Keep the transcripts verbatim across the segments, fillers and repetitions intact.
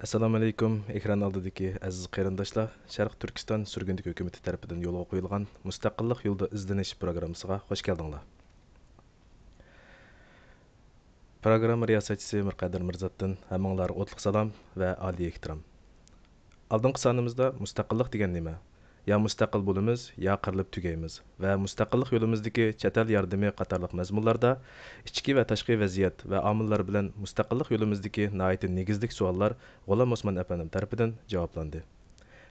ئەسسالامۇئەلەيكۇم، ئېكران ئالدىدىكى ئەزىز قېرىنداشلار، شەرقىي تۈركىستان سۈرگۈندىكى ھۆكۈمىتى تەرىپىدىن يولغا قويۇلغان مۇستەقىللىق يولىدا ئىزدىنىش پروگراممىسىغا خۇش كەلدىڭلار. پروگرامما رىياسەتچىسى مىرقەدىر مىرزاتتىن ھەممىڭلارغا ئوتلۇق سالام ۋە ئالىي ئېھتىرام. ئالدىنقى سانىمىزدا مۇستەقىللىق دېگەن نېمە؟ يا مۇستەقىل بولىمىز، يا قىرىلىپ تۈگەيمىز ۋە مۇستەقىللىق يولىمىزدىكى چەت ئەل ياردىمى قاتارلىق مەزمۇنلاردا ئىچكى ۋە تاشقى ۋەزىيەت ۋە ئامىللار بىلەن مۇستەقىللىق يولىمىزدىكى ناھايىتى نېگىزلىك سوئاللار غۇلام ئوسمان ئەپەندىم تەرىپىدىن جاۋابلاندى.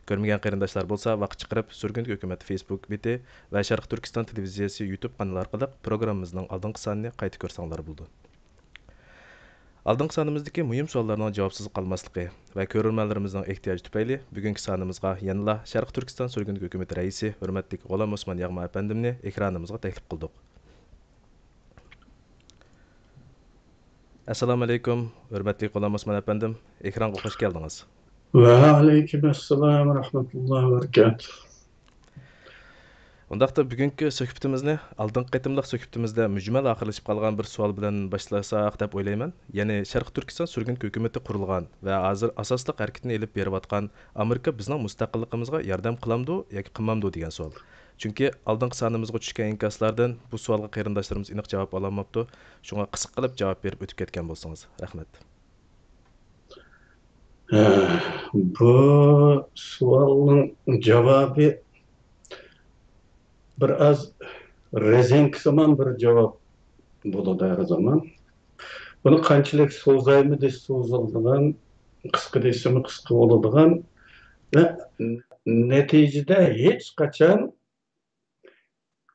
كۆرمىگەن قېرىنداشلار بولسا ۋاقىت چىقىرىپ سۈرگۈندىكى ھۆكۈمەت فېيسبۇك بېتى ۋە شەرقىي تۈركىستان تېلېۋىزىيەسى يۇتۇب قانىلى ئارقىلىق پروگراممىمىزنىڭ ئالدىنقى سانىنى قايتا كۆرسەڭلار بولىدۇ. ئالدىنقى سانىمىزدىكى مۇھىم سوئاللارنىڭ جاۋابسىز قالماسلىقى ۋە كۆرۈرمەنلىرىمىزنىڭ ئېھتىياجى تۈپەيلى بۈگۈنكى سانىمىزغا يەنىلا شەرقىي تۈركىستان سۈرگۈندىكى ھۆكۈمىتى رەئىسى ھۆرمەتلىك غۇلام ئوسمان ياغما ئەپەندىمنى ئېكرانىمىزغا تەكلىپ قىلدۇق. ئەسسالامۇئەلەيكۇم، ھۆرمەتلىك غۇلام ئوسمان ئەپەندىم، ئېكرانغا خۇش كەلدىڭىز. ۋەئەلەيكۇم ئەسسالام ۋە رەھمەتۇللاھى ۋە بەرىكاتۇھ. ئۇنداقتا بۈگۈنكى سۆھبىتىمىزنى ئالدىنقى قېتىملىق سۆھبىتىمىزدە مۈجمەل ئاخىرلىشىپ قالغان بىر سوئال بىلەن باشلىساق دەپ ئويلايمەن. يەنى شەرقىي تۈركىستان سۈرگۈن ھۆكۈمىتى قۇرۇلغان ۋە ھازىر ئاساسلىق ھەرىكىتىنى ئېلىپ بېرىۋاتقان ئامېرىكا بىزنىڭ مۇستەقىللىقىمىزغا ياردەم قىلامدۇ ياكى قىلمامدۇ دېگەن سوئال. چۈنكى ئالدىنقى سانىمىزغا چۈشكەن ئىنكاسلاردىن بۇ سوئالغا قېرىنداشلىرىمىز ئېنىق جاۋاب ئالالماپتۇ. شۇڭا قىسقا قىلىپ جاۋاب بېرىپ ئۆتۈپ كەتكەن بولسىڭىز. رەھمەت. ھە، بۇ سوئالنىڭ جاۋابى بىر ئاز رېزىنكىسىمان بىر جاۋاب بولىدۇ ھەر زامان. بۇنى قانچىلىك سوزايمۇ دېسە سوزۇلىدىغان، قىسقا دېسىمۇ قىسقا بولىدىغان ۋە نەتىجىدە ھېچقاچان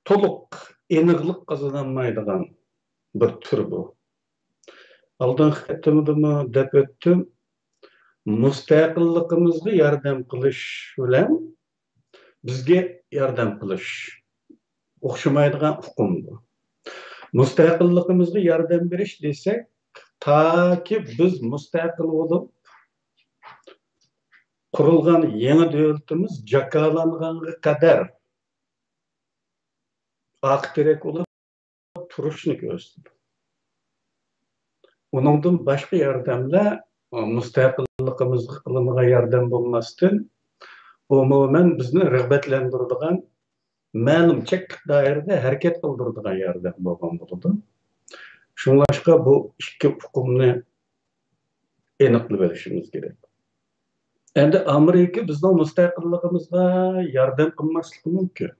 تولۇق ئېنىقلىق قازىنالمايدىغان بىر تۈر بۇ. ئالدىنقى قېتىمدىمۇ دەپ ئۆتتۈم، مۇستەقىللىقىمىزغا ياردەم قىلىش بىلەن بىزگە ياردەم قىلىش ئوخشىمايدىغان ئۇقۇم بۇ. مۇستەقىللىقىمىزغا ياردەم بېرىش دېسەك، تاكى بىز مۇستەقىل بولۇپ قۇرۇلغان يېڭى دۆلىتىمىز جاكارلانغانغا قەدەر ئارقا تىرەك بولۇپ تۇرۇشنى كۆرسىتىدۇ. ئۇنىڭدىن باشقا ياردەملەر، ئە، مۇستەقىللىقىمىزغا قىلىنغان ياردەم بولماستىن، ئومۇمەن بىزنى رىغبەتلەندۈرىدىغان، مەلۇم چەكلىك دائىرىدە ھەرىكەت قىلدۇرىدىغان ياردەم بولغان بولىدۇ. شۇڭلاشقا بۇ ئىككى ئۇقۇمنى ئېنىقلىۋېلىشىمىز كېرەك. ئەمدى ئامېرىكا بىزنىڭ مۇستەقىللىقىمىزغا ياردەم قىلماسلىقى مۇمكىن.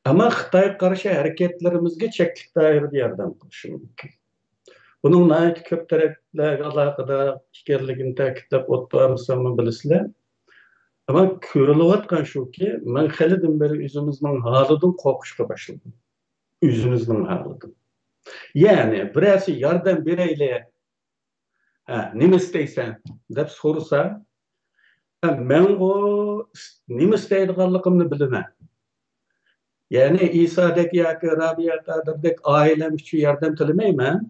ئەمما خىتايغا قارشى ھەرىكەتلىرىمىزگە چەكلىك دائىرىدە ياردەم قىلىشى مۇمكىن. بۇنىڭ ناھايىتى كۆپ تەرەپلەرگە ئالاقىدار ئىكەنلىكىنى تەكىتلەپ ئۆتۈپ بارمىساممۇ بىلىسىلەر. ئەمما كۆرۈلۈۋاتقان شۇكى، مەن خېلىدىن بېرى ئۆزىمىزنىڭ ھالىدىن قورقۇشقا باشلىدىم. ئۆزىمىزنىڭ ھالىدىن. يەنى بىرەرسى ياردەم بېرەيلى، ھە، نېمە ئىستەيسەن دەپ سورىسا، ھە، مەنغۇ نېمە ئىستەيدىغانلىقىمنى بىلىمەن. يەنى ئىسادەك ياكى رابىيە قادىردەك ئائىلەم ئۈچۈن ياردەم تىلىمەيمەن.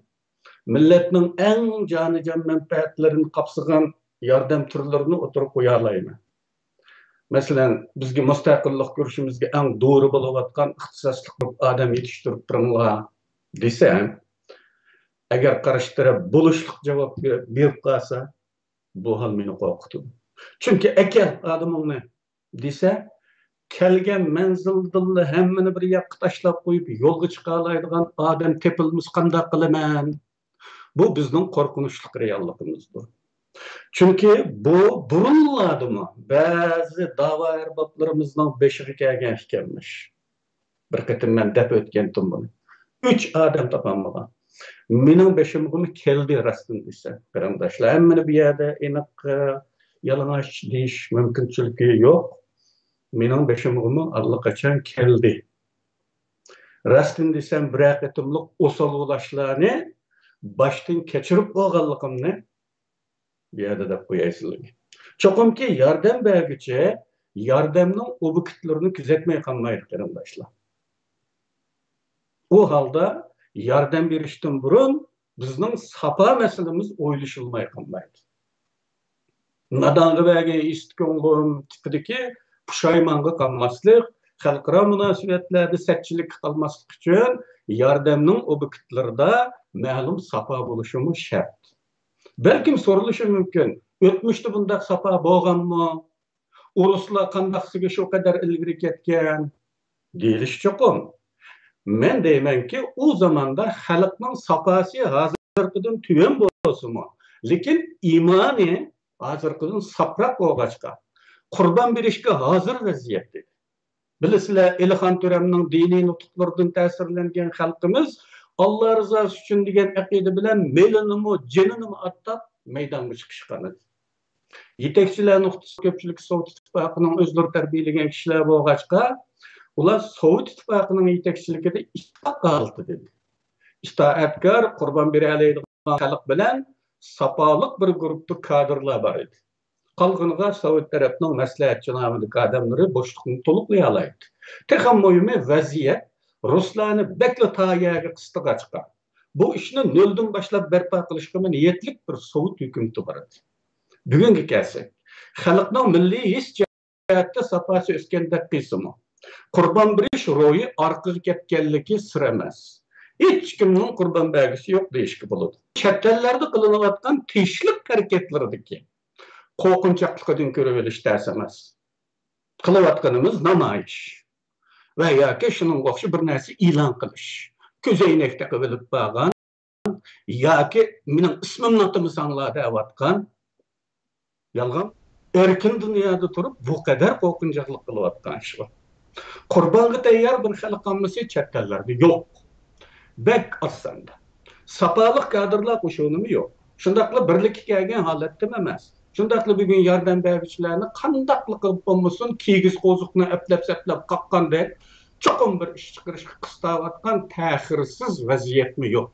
مىللەتنىڭ ئەڭ جانىجان مەنپەئەتلىرىنى قاپسىغان ياردەم تۈرلىرىنى ئوتتۇرىغا قويالايمەن. مەسىلەن، بىزگە مۇستەقىللىق كۈرىشىمىزگە ئەڭ دورا بولۇۋاتقان ئىختىساسلىق بىر ئادەم يېتىشتۈرۈپ بېرىڭلار دېسەم، ئەگەر قارشى تەرەپ بولۇشلۇق جاۋاب بېرىپ قالسا، بۇ ھال مېنى قورقۇتىدۇ. چۈنكى ئەكەل ئادىمىڭنى دېسە، كەلگەن مەنزىلدىنلا ھەممىنى بىر ياققا تاشلاپ قويۇپ، يولغا چىقالايدىغان ئادەم تېپىلمىسا قانداق قىلىمەن؟ بۇ بىزنىڭ قورقۇنچلۇق رېئاللىقىمىزدۇر. چۈنكى بۇ بۇرۇنلاردىمۇ بەزى داۋا ئەربابلىرىمىزنىڭ بېشىغا كەلگەن ئىكەنمىش. بىر قېتىم مەن دەپ ئۆتكەنتىم بۇنى. ئۈچ ئادەم تاپالمىغان. مېنىڭ بېشىمغىمۇ كەلدى راستىنى دېسەم، قېرىنداشلار. ھەممىنى بۇ يەردە ئېنىق، ئە، يالىڭاچ دېيىش مۇمكىنچىلىكى يوق. مېنىڭ بېشىمغىمۇ ئاللىقاچان كەلدى. راستىنى دېسەم، بىرەر قېتىملىق ئوسال ئۇلاشلارنى باشتىن كەچۈرۈپ بولغانلىقىمنى بۇ يەردە دەپ قوياي سىلەرگە. چوقۇمكى ياردەم بەرگۈچى ياردەمنىڭ ئوبيېكتلىرىنى كۆزەتمەي قالمايدۇ، قېرىنداشلار. ئۇ ھالدا ياردەم بېرىشتىن بۇرۇن بىزنىڭ ساپا مەسىلىمىز ئويلىشىلماي قالمايدۇ. نادانغا بەرگەن ئېسىت كۆڭلۈم تىپىدىكى پۇشايمانغا قالماسلىق، خەلقئارا مۇناسىۋەتلەردە سەتچىلىككە قالماسلىق ئۈچۈن ياردەمنىڭ ئوبيېكتلىرىدا مەلۇم ساپا بولۇشىمۇ شەرت. بەلكىم سورىلىشى مۇمكىن، ئۆتمۈشتە بۇنداق ساپا بولغانمۇ؟ ئۇرۇسلار قانداقسىگە شۇ قەدەر ئىلگىرى كەتكەن؟ دېيىلىشى چوقۇم. مەن دەيمەنكى، ئۇ زاماندا خەلقنىڭ ساپاسى ھازىرقىدىن تۆۋەن بولسىمۇ، لېكىن ئىمانى ھازىرقىدىن ساپراق بولغاچقا، قۇربان بېرىشكە ھازىر ۋەزىيەت ئىدى. بىلىسىلەر، ئېلىخان تۆرەمنىڭ دىنىي نۇتۇقلىرىدىن تەسىرلەنگەن خەلقىمىز ئاللا رىزاسى ئۈچۈن دېگەن ئەقىدە بىلەن مېلىنىمۇ، جېنىنىمۇ ئاتاپ مەيدانغا چىقىشقان ئىدى. يېتەكچىلەر نۇقتىسى كۆپچىلىك سوۋېت ئىتتىپاقىنىڭ ئۆزلىرى تەربىيەلىگەن كىشىلەر بولغاچقا، ئۇلار سوۋېت ئىتتىپاقىنىڭ يېتەكچىلىكىدە ئىتتىپاق ھالىتىدە ئىدى. ئىتائەتكار، قۇربان بېرەلەيدىغان خەلق بىلەن ساپالىق بىر گۇرۇپپا كادىرلار بار ئىدى. قالغىنىغا سوۋېت تەرەپنىڭ مەسلىھەتچى نامىدىكى ئادەملىرى بوشلۇقنى تولۇقلىيالايتتى. تېخىمۇ مۇھىمى، ۋەزىيەت رۇسلارنى بەكلا تار يەرگە قىستىغاچقا، بۇ ئىشنى نۆلدىن باشلاپ بەرپا قىلىشقىمۇ نىيەتلىك بىر سوۋېت ھۆكۈمىتى بار ئىدى. بۈگۈنگە كەلسەك، خەلقنىڭ مىللىي ھېس جەھەتتە ساپاسى ئۆسكەندەك قىلسىمۇ، قۇربان بېرىش روھى ئارقىغا كەتكەنلىكى سىر ئەمەس. ھېچكىمنىڭ قۇربان بەرگۈسى يوق دېيىشكە بولىدۇ. چەت ئەللەردە قىلىنىۋاتقان تىنچلىق ھەرىكەتلىرىدىكى قورقۇنچاقلىقىدىن كۆرۈۋېلىش تەس ئەمەس. قىلىۋاتقىنىمىز نامايىش ۋە ياكى شۇنىڭغا ئوخشاش بىر نەرسە ئېلان قىلىش. كۆزەينەك تېقىۋېلىپ بارغان ياكى مېنىڭ ئىسمىمنى ئاتىمىساڭلار دەۋاتقان يالغان. ئەركىن دۇنيادا تۇرۇپ بۇ قەدەر قورقۇنچاقلىق قىلىۋاتقان ئىش بار. قۇربانغا تەييار بىر خەلق ئاممىسى چەت ئەللەردە يوق. بەك ئاز ساندا. ساپالىق كادىرلار قوشۇنىمۇ يوق. شۇنداقلا بىرلىككە كەلگەن ھالەتتىمۇ ئەمەس. شۇنداقلا بۈگۈن ياردەم بەرگۈچىلەرنى قانداقلا قىلىپ بولمىسۇن، كىگىز قوزۇقنى ئەپلەپ-سەپلەپ قاققاندەك چوقۇم بىر ئىش چىقىرىشقا قىستاۋاتقان تەخىرسىز ۋەزىيەتمۇ يوق.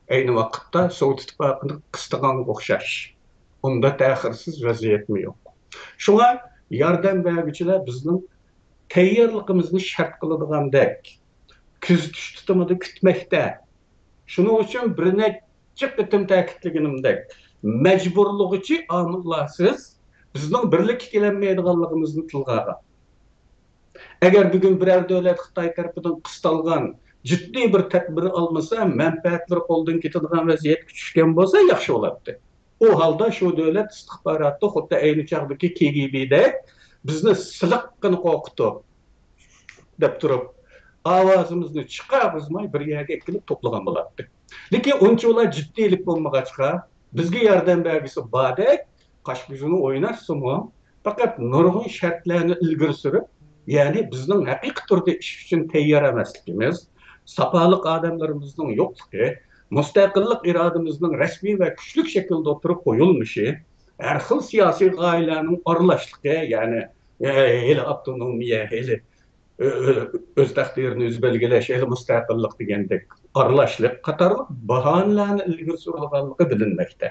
ئەينى ۋاقىتتا سوۋېت ئىتتىپاقىنى قىستىغانغا ئوخشاش. ئۇنداق تەخىرسىز ۋەزىيەتمۇ يوق. شۇڭا ياردەم بەرگۈچىلەر بىزنىڭ تەييارلىقىمىزنى شەرت قىلىدىغاندەك، كۆزىتىش تۇتۇمىدا كۈتمەكتە. شۇنىڭ ئۈچۈن بىر نەچچە قېتىم تەكىتلىگىنىمدەك، مەجبۇرلىغۇچى ئامىللارسىز بىزنىڭ بىرلىككە كېلەلمەيدىغانلىقىمىزنى تىلغا ئالغان. ئەگەر بۈگۈن بىرەر دۆلەت خىتاي تەرىپىدىن قىستالغان جىددىي بىر تەدبىر ئالمىسا، مەنپەئەتلىرى قولدىن كېتىدىغان ۋەزىيەتكە چۈشكەن بولسا ياخشى بولاتتى. ئۇ ھالدا شۇ دۆلەت ئىستىخباراتى خۇددى ئەينى چاغدىكى كېگېبېدەك بىزنى سىلىققىنە قورقۇتۇپ دەپ تۇرۇپ، ئاۋازىمىزنى چىقارغۇزماي بىر يەرگە ئەكېلىپ توپلىغان بولاتتى. لېكىن ئۇنچىۋالا جىددىيلىك بولمىغاچقا، بىزگە ياردەم بەرگۈسى باردەك قاش-كۆزىنى ئويناتسىمۇ، پەقەت نۇرغۇن شەرتلەرنى ئىلگىرى سۈرۈپ، يەنى بىزنىڭ ھەقىقىي تۈردە ئىش ئۈچۈن تەييار ئەمەسلىكىمىز، ساپالىق ئادەملىرىمىزنىڭ يوقلۇقى، مۇستەقىللىق ئىرادىمىزنىڭ رەسمىي ۋە كۈچلۈك شەكىلدە ئوتتۇرىغا قويۇلمىشى، ھەر خىل سىياسىي غايىلەرنىڭ ئارىلاشلىقى، يەنى، ئە، ھېلى ئاپتونومىيە، ھېلى ئۆ-، ئۆ-، ئۆز تەقدىرىنى ئۆزى بەلگىلەش، ھېلى مۇستەقىللىق دېگەندەك ئارىلاشلىق قاتارلىق باھانىلەرنى ئىلگىرى سۈرىدىغانلىقى بىلىنمەكتە.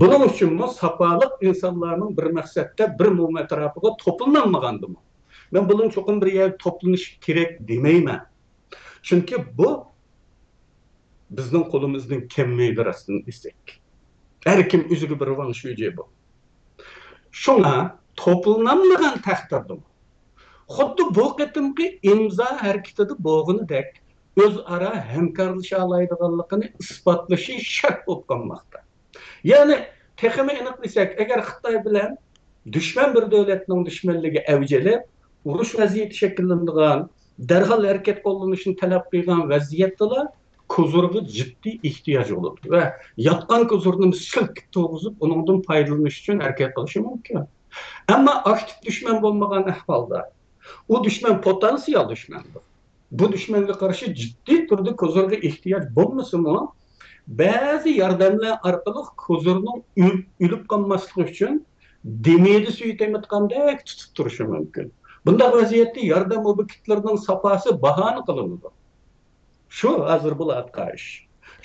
بۇنىڭ ئۈچۈنمۇ ساپالىق ئىنسانلارنىڭ بىر مەقسەتتە بىر موم ئەتراپىغا توپلىنالمىغاندىمۇ؟ مەن بۇنىڭ چوقۇم بىر يەرگە توپلىنىش كېرەك دېمەيمەن. چۈنكى بۇ بىزنىڭ قولىمىزدىن كەلمەيدۇ، راستىنى دېسەك. ھەر كىم ئۆزىگە بىر ۋاڭ شۈجى بۇ. شۇڭا توپلىنالمىغان تەقدىردىمۇ، خۇددى بۇ قېتىمقى ئىمزا ھەرىكىتىدە بولغىنىدەك، ئۆزئارا ھەمكارلىشالايدىغانلىقىنى ئىسپاتلىشى شەرت بولۇپ قالماقتا. يەنى، تېخىمۇ ئېنىق دېسەك، ئەگەر خىتاي بىلەن دۈشمەن بىر دۆلەتنىڭ دۈشمەنلىكى ئەۋج ئېلىپ، ئۇرۇش ۋەزىيىتى شەكىللىنىدىغان، دەرھال ھەرىكەت قوللىنىشنى تەلەپ قىلغان ۋەزىيەتتىلا، كوزۇرغا جىددىي ئېھتىياج بولىدۇ ۋە ياتقان كوزۇرنى سىلكىپ تۇرغۇزۇپ، ئۇنىڭدىن پايدىلىنىش ئۈچۈن ھەرىكەت قىلىشى مۇمكىن. ئەمما ئاكتىپ دۈشمەن بولمىغان ئەھۋالدا، ئۇ دۈشمەن پوتېنسىيال دۈشمەندۇر. بۇ دۈشمەنگە قارشى جىددىي تۈردە كوزۇرغا ئېھتىياج بولمىسىمۇ، بەزى ياردەملەر ئارقىلىق كوزۇرنىڭ ئۆل-، ئۆلۈپ قالماسلىقى ئۈچۈن دېمىدە سۈيى تېمىتقاندەك تۇتۇپ تۇرۇشى مۇمكىن. بۇنداق ۋەزىيەتتە ياردەم ئوبيېكتلىرىنىڭ ساپاسى باھانە قىلىنىدۇ. شۇ ھازىر بولۇۋاتقان ئىش.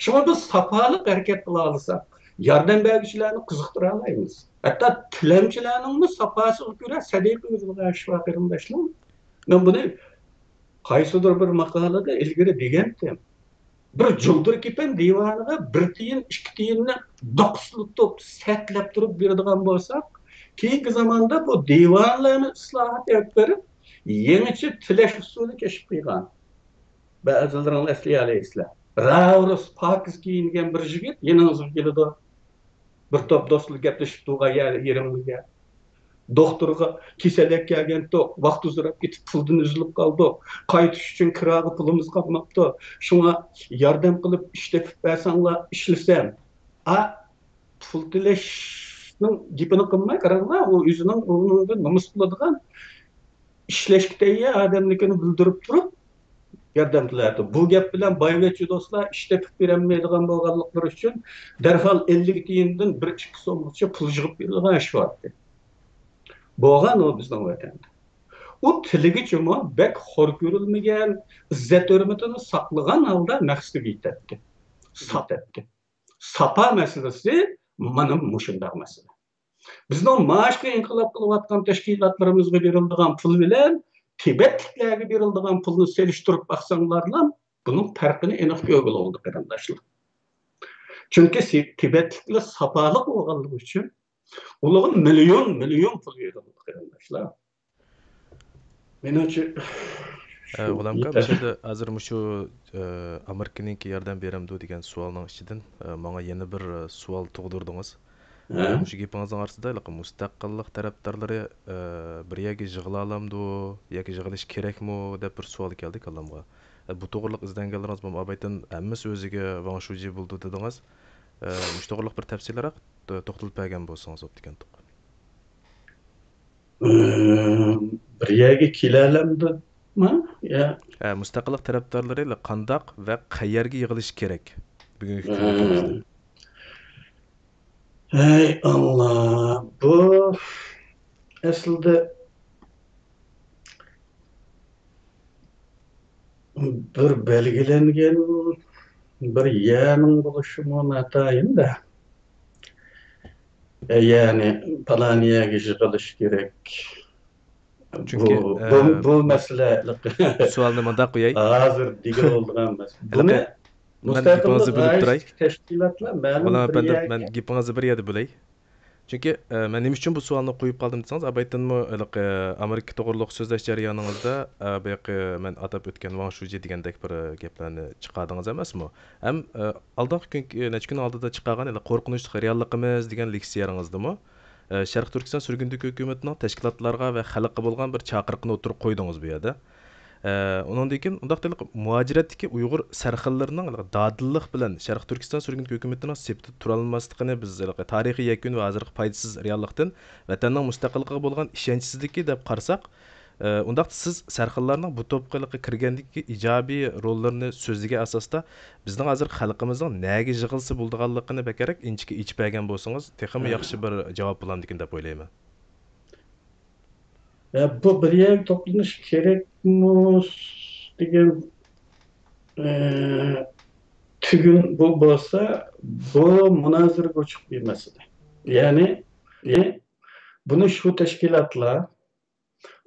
شۇڭا بىز ساپالىق ھەرىكەت قىلالىساق، ياردەم بەرگۈچىلەرنى قىزىقتۇرالايمىز. ھەتتا تىلەمچىلەرنىڭمۇ ساپاسىغا كۆرە سەدىقە بېرىدىغان ئىش بار، قېرىنداشلار. مەن بۇنى قايسىدۇر بىر ماقالىدە ئىلگىرى دېگەنتىم. بىر جۇلدۇر كېپەن دىۋانىغا بىر تىيىن، ئىككى تىيىننى دوقسىلىتىپ، سەتلەپ تۇرۇپ بېرىدىغان بولساق، كېيىنكى زاماندا بۇ دىۋانلارنى ئىسلاھات ئېلىپ بېرىپ، يېڭىچە تىلەش ئۇسۇلى كەشىپ قىلغان. بەزىلىرىڭلار ئەسلىيەلەيسىلەر. راۋرۇس پاكىز كىيىنگەن بىر يىگىت يېنىڭىزغا كېلىدۇ. بىر توپ دوستلار گەپلىشىپ تۇرغان يەر-، يېرىڭلارغا. دوختۇرغا كېسەللىك كەلگەنتۇق، ۋاقتى ئۇزىراپ كېتىپ، پۇلدىن ئۈزۈلۈپ قالدۇق. قايتىش ئۈچۈن كىراغا پۇلىمىز قالماپتۇ. شۇڭا ياردەم قىلىپ ئىش تېپىپ بەرسەڭلار، ئىشلىسەم. ئا، پۇل تىلەشنىڭ گېپىنى قىلماي، قاراڭلار، ئۇ ئۆزىنىڭ ئورنىدا نومۇس قىلىدىغان، ئىشلەشكە تەييار ئادەملىكىنى بىلدۈرۈپ تۇرۇپ، ياردەم تىلەيتتى. بۇ گەپ بىلەن بايۋەچچە دوستلار ئىش تېپىپ بېرەلمەيدىغان بولغانلىقلىرى ئۈچۈن دەرھال ئەللىك تىيىندىن بىر ئىككى سومغىچە پۇل يىغىپ بېرىدىغان ئىش بار ئىدى. بولغان ئۇ بىزنىڭ ۋەتەندە. ئۇ تىلىگىچىمۇ بەك خور كۆرۈلمىگەن، ئىززەت ھۆرمىتىنى ساقلىغان ھالدا مەقسىتىگە يېتەتتى. ساتەتتى. ساپا مەسىلىسى مانا مۇشۇنداق مەسىلە. بىزنىڭ مائاشقا ئىنقىلاب قىلىۋاتقان تەشكىلاتلىرىمىزغا بېرىلىدىغان پۇل بىلەن تىبەتلىكلەرگە بېرىلىدىغان پۇلنى سېلىشتۇرۇپ باقساڭلارلا، بۇنىڭ پەرقىنى ئېنىق كۆرگىلى بولىدۇ، قېرىنداشلار. چۈنكى سى-، تىبەتلىكلەر ساپالىق بولغانلىقى ئۈچۈن ئۇلارغا مىليون، مىليون پۇل بېرىلىدۇ، قېرىنداشلار. مېنىڭچە، ئە، شۇ غۇلام ئاكا، يېتەرلىك. مۇشۇ يەردە ھازىر مۇشۇ، ئە، ئامېرىكىنىڭكى ياردەم بېرەمدۇ دېگەن سوئالنىڭ ئىچىدىن، ئە، ماڭا يەنە بىر، ئە، سوئال تۇغدۇردىڭىز. ئە، ھە؟ مۇشۇ گېپىڭىزنىڭ ئارىسىدا ھېلىقى مۇستەقىللىق تەرەپدارلىرى، ئە، بىر يەرگە يىغىلالامدۇ ياكى يىغىلىش كېرەكمۇ دەپ بىر سوئال كەلدى كاللامغا. ئە، بۇ توغرىلىق ئىزدەنگەنلىرىڭىز بولمىغان ئاۋايتىن ھەممىسى ئۆزىگە ۋاڭ شۇجى بولىدۇ دېدىڭىز. ئە، مۇشۇ توغرىلىق بىر تەپسىلىيرەك، ئە، توختىلىپ بەرگەن بولسىڭىز بوپتىكەن. ئىم، بىر يەرگە كېلەلەمدىما؟ يا. ھە، مۇستەقىللىق تەرەپدارلىرى قانداق ۋە قەيەرگە يىغىلىشى كېرەك بۈگۈنكى كۈندە؟ ھە. ھەي ئاللا، بۇ ئەسلىدە بىر بەلگىلەنگەن بىر يەرنىڭ بولۇشىمۇ ناتايىن-دە. يەنى پالان يەرگە يىغىلىش كېرەك. چۈنكى، بۇ، بۇ، ئە، بۇ مەسىلە سوئالنى مۇنداق قوياي. ھازىر دېگىلى بولىدىغان مەسىلە. بۇنى مەن گېپىڭىزنى بۆلۈپ تۇراي. تەشكىلاتلار مەلۇم بىر يەرگە. مەن گېپىڭىزنى بىر يەردە بۆلەي. چۈنكى، ئە، مەن نېمە ئۈچۈن بۇ سوئالنى قويۇپ قالدىم دېسىڭىز، ئابايتىنمۇ ھېلىقى ئامېرىكا توغرۇلۇق سۆزلەش جەريانىڭىزدا، ئە، بايىقى مەن ئاتاپ ئۆتكەن ۋاڭ شۇجى دېگەندەك بىر گەپلەرنى چىقاردىڭىز ئەمەسمۇ؟ ھەم، ئە، ئالدىنقى كۈنكى، نەچچە كۈن ئالدىدا چىقارغان ھېلىقى قورقۇنچلۇق رېئاللىقىمىز دېگەن لېكسىيەڭىزدىمۇ، ئە، شەرقىي تۈركىستان سۈرگۈندىكى ھۆكۈمىتىنىڭ تەشكىلاتلارغا ۋە خەلققە بولغان بىر چاقىرىقىنى ئوتتۇرىغا قويدىڭىز بۇ يەردە. ئە، ئۇنىڭدىن كېيىن ئۇنداق دېلىق مۇھاجىرەتتىكى ئۇيغۇر سەرخىللىرىنىڭ دادىللىق بىلەن شەرقىي تۈركىستان سۈرگۈندىكى ھۆكۈمىتىنىڭ سېپىدا تۇرالماسلىقىنى بىز تارىخىي يەكۈن ۋە ھازىرقى پايدىسىز رېئاللىقتىن ۋەتەننىڭ مۇستەقىللىقىغا بولغان ئىشەنچسىزلىكى دەپ قارىساق، ئە، ئۇنداقتا سىز سەرخىللارنىڭ بۇ توپقا كىرگەندىكى ئىجابىي روللىرىنى سۆزلىگەن ئاساستا بىزنىڭ ھازىر خەلقىمىزنىڭ نەگە يىغىلسا بولىدىغانلىقىنى بەكرەك ئىنچىكە ئېچىپ بەرگەن بولسىڭىز، تېخىمۇ ياخشى بىر جاۋاب بولامدىكىن دەپ ئويلايمەن. يا، بۇ بىر يەرگە توپلىنىش كېرەكمۇ دېگەن، ئە، تۈگۈن بۇ بولسا، بۇ مۇنازىرىگە ئوچۇق بىر مەسىلە. يەنى، يەنى بۇنى شۇ تەشكىلاتلار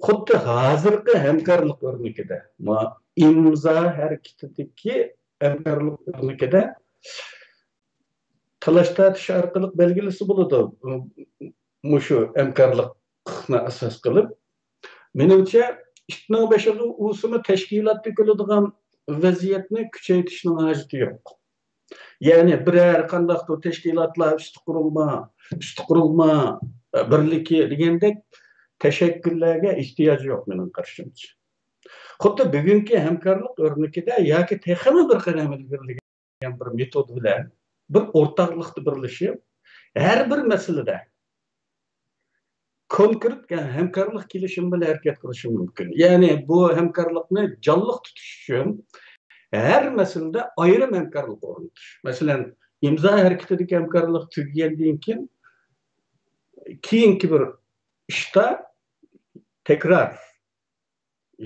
خۇددى ھازىرقى ھەمكارلىق ئۆرنىكىدە، ما-، ئىمزا ھەرىكىتىدىكى ھەمكارلىق ئۆرنىكىدە تالاش تارتىش ئارقىلىق بەلگىلىسە بولىدۇ. مۇشۇ ھەمكارلىقنى ئاساس قىلىپ، مېنىڭچە، ئىتنىڭ بېشىغا ئۇرسىمۇ تەشكىلات تۆكۈلىدىغان ۋەزىيەتنى كۈچەيتىشنىڭ ھاجىتى يوق. يەنى بىرەر قانداقتۇر تەشكىلاتلار ئۈستى قۇرۇلما، ئۈستى قۇرۇلما بىرلىكى دېگەندەك تەشەككۈللەرگە ئېھتىياج يوق مېنىڭ قارىشىمچە. خۇددى بۈگۈنكى ھەمكارلىق ئۆرنىكىدە ياكى تېخىمۇ بىر قەدەم ئىلگىرىلىگەن بىر مېتود بىلەن بىر ئورتاقلىقتا بىرلىشىپ، ھەر بىر مەسىلىدە كونكرېت ھەمكارلىق كېلىشىمى بىلەن ھەرىكەت قىلىشى مۇمكىن. يەنى بۇ ھەمكارلىقنى جانلىق تۇتۇش ئۈچۈن ھەر مەسىلىدە ئايرىم ھەمكارلىق ئورنىتىش. مەسىلەن، ئىمزا ھەرىكىتىدىكى ھەمكارلىق تۈگىگەندىن كېيىن، كېيىنكى بىر ئىشتا تەكرار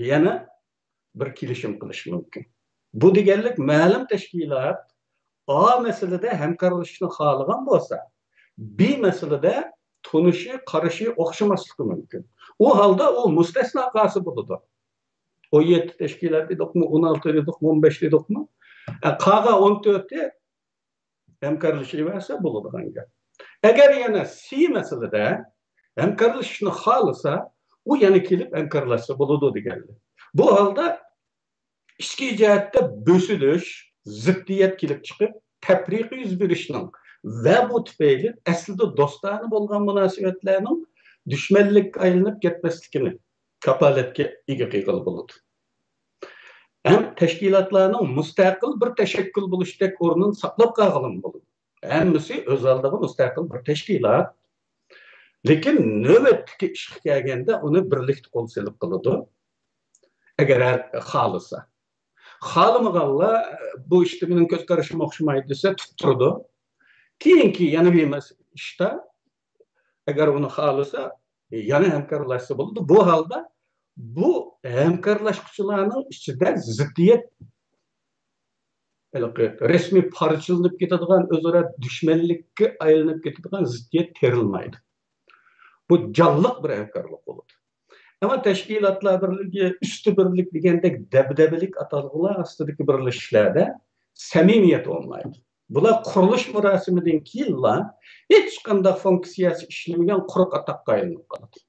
يەنە بىر كېلىشىم قىلىش مۇمكىن. بۇ دېگەنلىك، مەلۇم تەشكىلات ئا مەسىلىدە ھەمكارلىشىشنى خالىغان بولسا، بى مەسىلىدە تونۇشى، قارىشى ئوخشىماسلىقى مۇمكىن. ئۇ ھالدا ئۇ مۇستەسنا قالسا بولىدۇ. ئون يەتتە تەشكىلات دېدۇقمۇ، ئون ئالتە دېدۇقمۇ، ئون بەش دېدۇقمۇ؟ ئە، قالغان ئون تۆتى ھەمكارلىشىۋەرسە بولىدىغان گەپ. ئەگەر يەنە سى مەسىلىدە ھەمكارلىشىشنى خالىسا، ئۇ يەنە كېلىپ ھەمكارلاشسا بولىدۇ دېگەنلىك. بۇ ھالدا ئىچكى جەھەتتە بۆسۈلۈش، زىددىيەت كېلىپ چىقىپ، تەپرىقە يۈز بېرىشنىڭ ۋە بۇ تۈپەيلى ئەسلىدە دوستانە بولغان مۇناسىۋەتلەرنىڭ دۈشمەنلىككە ئايلىنىپ كەتمەسلىكىنى كاپالەتكە ئىگە قىلغىلى بولىدۇ. ھەم تەشكىلاتلارنىڭ مۇستەقىل بىر تەشەككۈل بولۇشتەك ئورنىنى ساقلاپ قالغىلىمۇ بولىدۇ. ھەممىسى ئۆز ئالدىغا مۇستەقىل بىر تەشكىلات. لېكىن نۆۋەتتىكى ئىشقا كەلگەندە ئۇنى بىرلىكتە قول سېلىپ قىلىدۇ. ئەگەر ھەر خالىسا. خالىمىغانلار بۇ ئىشتا مېنىڭ كۆز قارىشىم ئوخشىمايدۇ دېسە تۇتتۇرىدۇ. كېيىنكى يەنە بىر مەس-، ئىشتا ئەگەر ئۇنى خالىسا يەنە ھەمكارلاشسا بولىدۇ. بۇ ھالدا بۇ ھەمكارلاشقۇچىلارنىڭ ئىچىدە زىددىيەت، ھېلىقى رەسمىي پارچىلىنىپ كېتىدىغان، ئۆزئارا دۈشمەنلىككە ئايلىنىپ كېتىدىغان زىددىيەت تېرىلمايدۇ. بۇ جانلىق بىر ھەمكارلىق بولىدۇ. ئەمما تەشكىلاتلار بىرلىكى، ئۈستى بىرلىك دېگەندەك دەبدەبىلىك ئاتالغۇلار ئاستىدىكى بىرلىشىشلەردە سەمىمىيەت بولمايدۇ. بۇلار قۇرۇلۇش مۇراسىمىدىن كېيىنلا ھېچقانداق فۇنكسىيەسى ئىشلىمىگەن قۇرۇق ئاتاققا ئايلىنىپ قالىدۇ.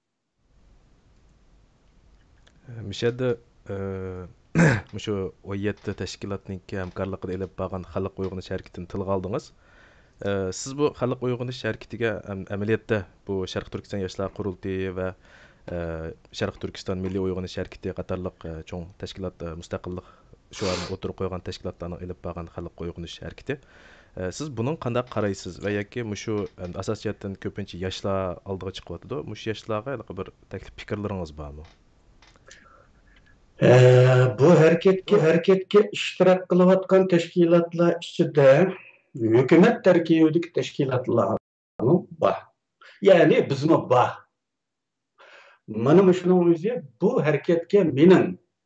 مۇشۇ يەردە، ئە، مۇشۇ ئون يەتتە تەشكىلاتنىڭكى ھەمكارلىقىدا ئېلىپ بارغان خەلق ئويغىنىش ھەرىكىتىنى تىلغا ئالدىڭىز. ئە، سىز بۇ خەلق ئويغىنىش ھەرىكىتىگە ئەم-، ئەمەلىيەتتە بۇ شەرقىي تۈركىستان ياشلار قۇرۇلتىيى ۋە، ئە، شەرقىي تۈركىستان مىللىي ئويغىنىش ھەرىكىتى قاتارلىق، ئە، چوڭ تەشكىلات، ئە، مۇستەقىللىق شوئارىنى ئوتتۇرىغا قويغان تەشكىلاتلارنىڭ ئېلىپ بارغان خەلق ئويغىنىش ھەرىكىتى. ئە، سىز بۇنىڭ قانداق قارايسىز ۋە ياكى مۇشۇ، ئەم، ئاساسىي جەھەتتىن كۆپىنچە ياشلار ئالدىغا چىقىۋاتىدۇ. مۇشۇ ياشلارغا ھېلىقى بىر تەكلىپ پىكىرلىرىڭىز بارمۇ؟ ئە، بۇ ھەرىكەتكە، ھەرىكەتكە ئىشتىراك قىلىۋاتقان تەشكىلاتلار ئىچىدە ھۆكۈمەت تەركىبىدىكى تەشكىلاتلارمۇ بار. يەنى بىزمۇ بار. مانا مۇشۇنىڭ ئۆزى بۇ ھەرىكەتكە مېنىڭ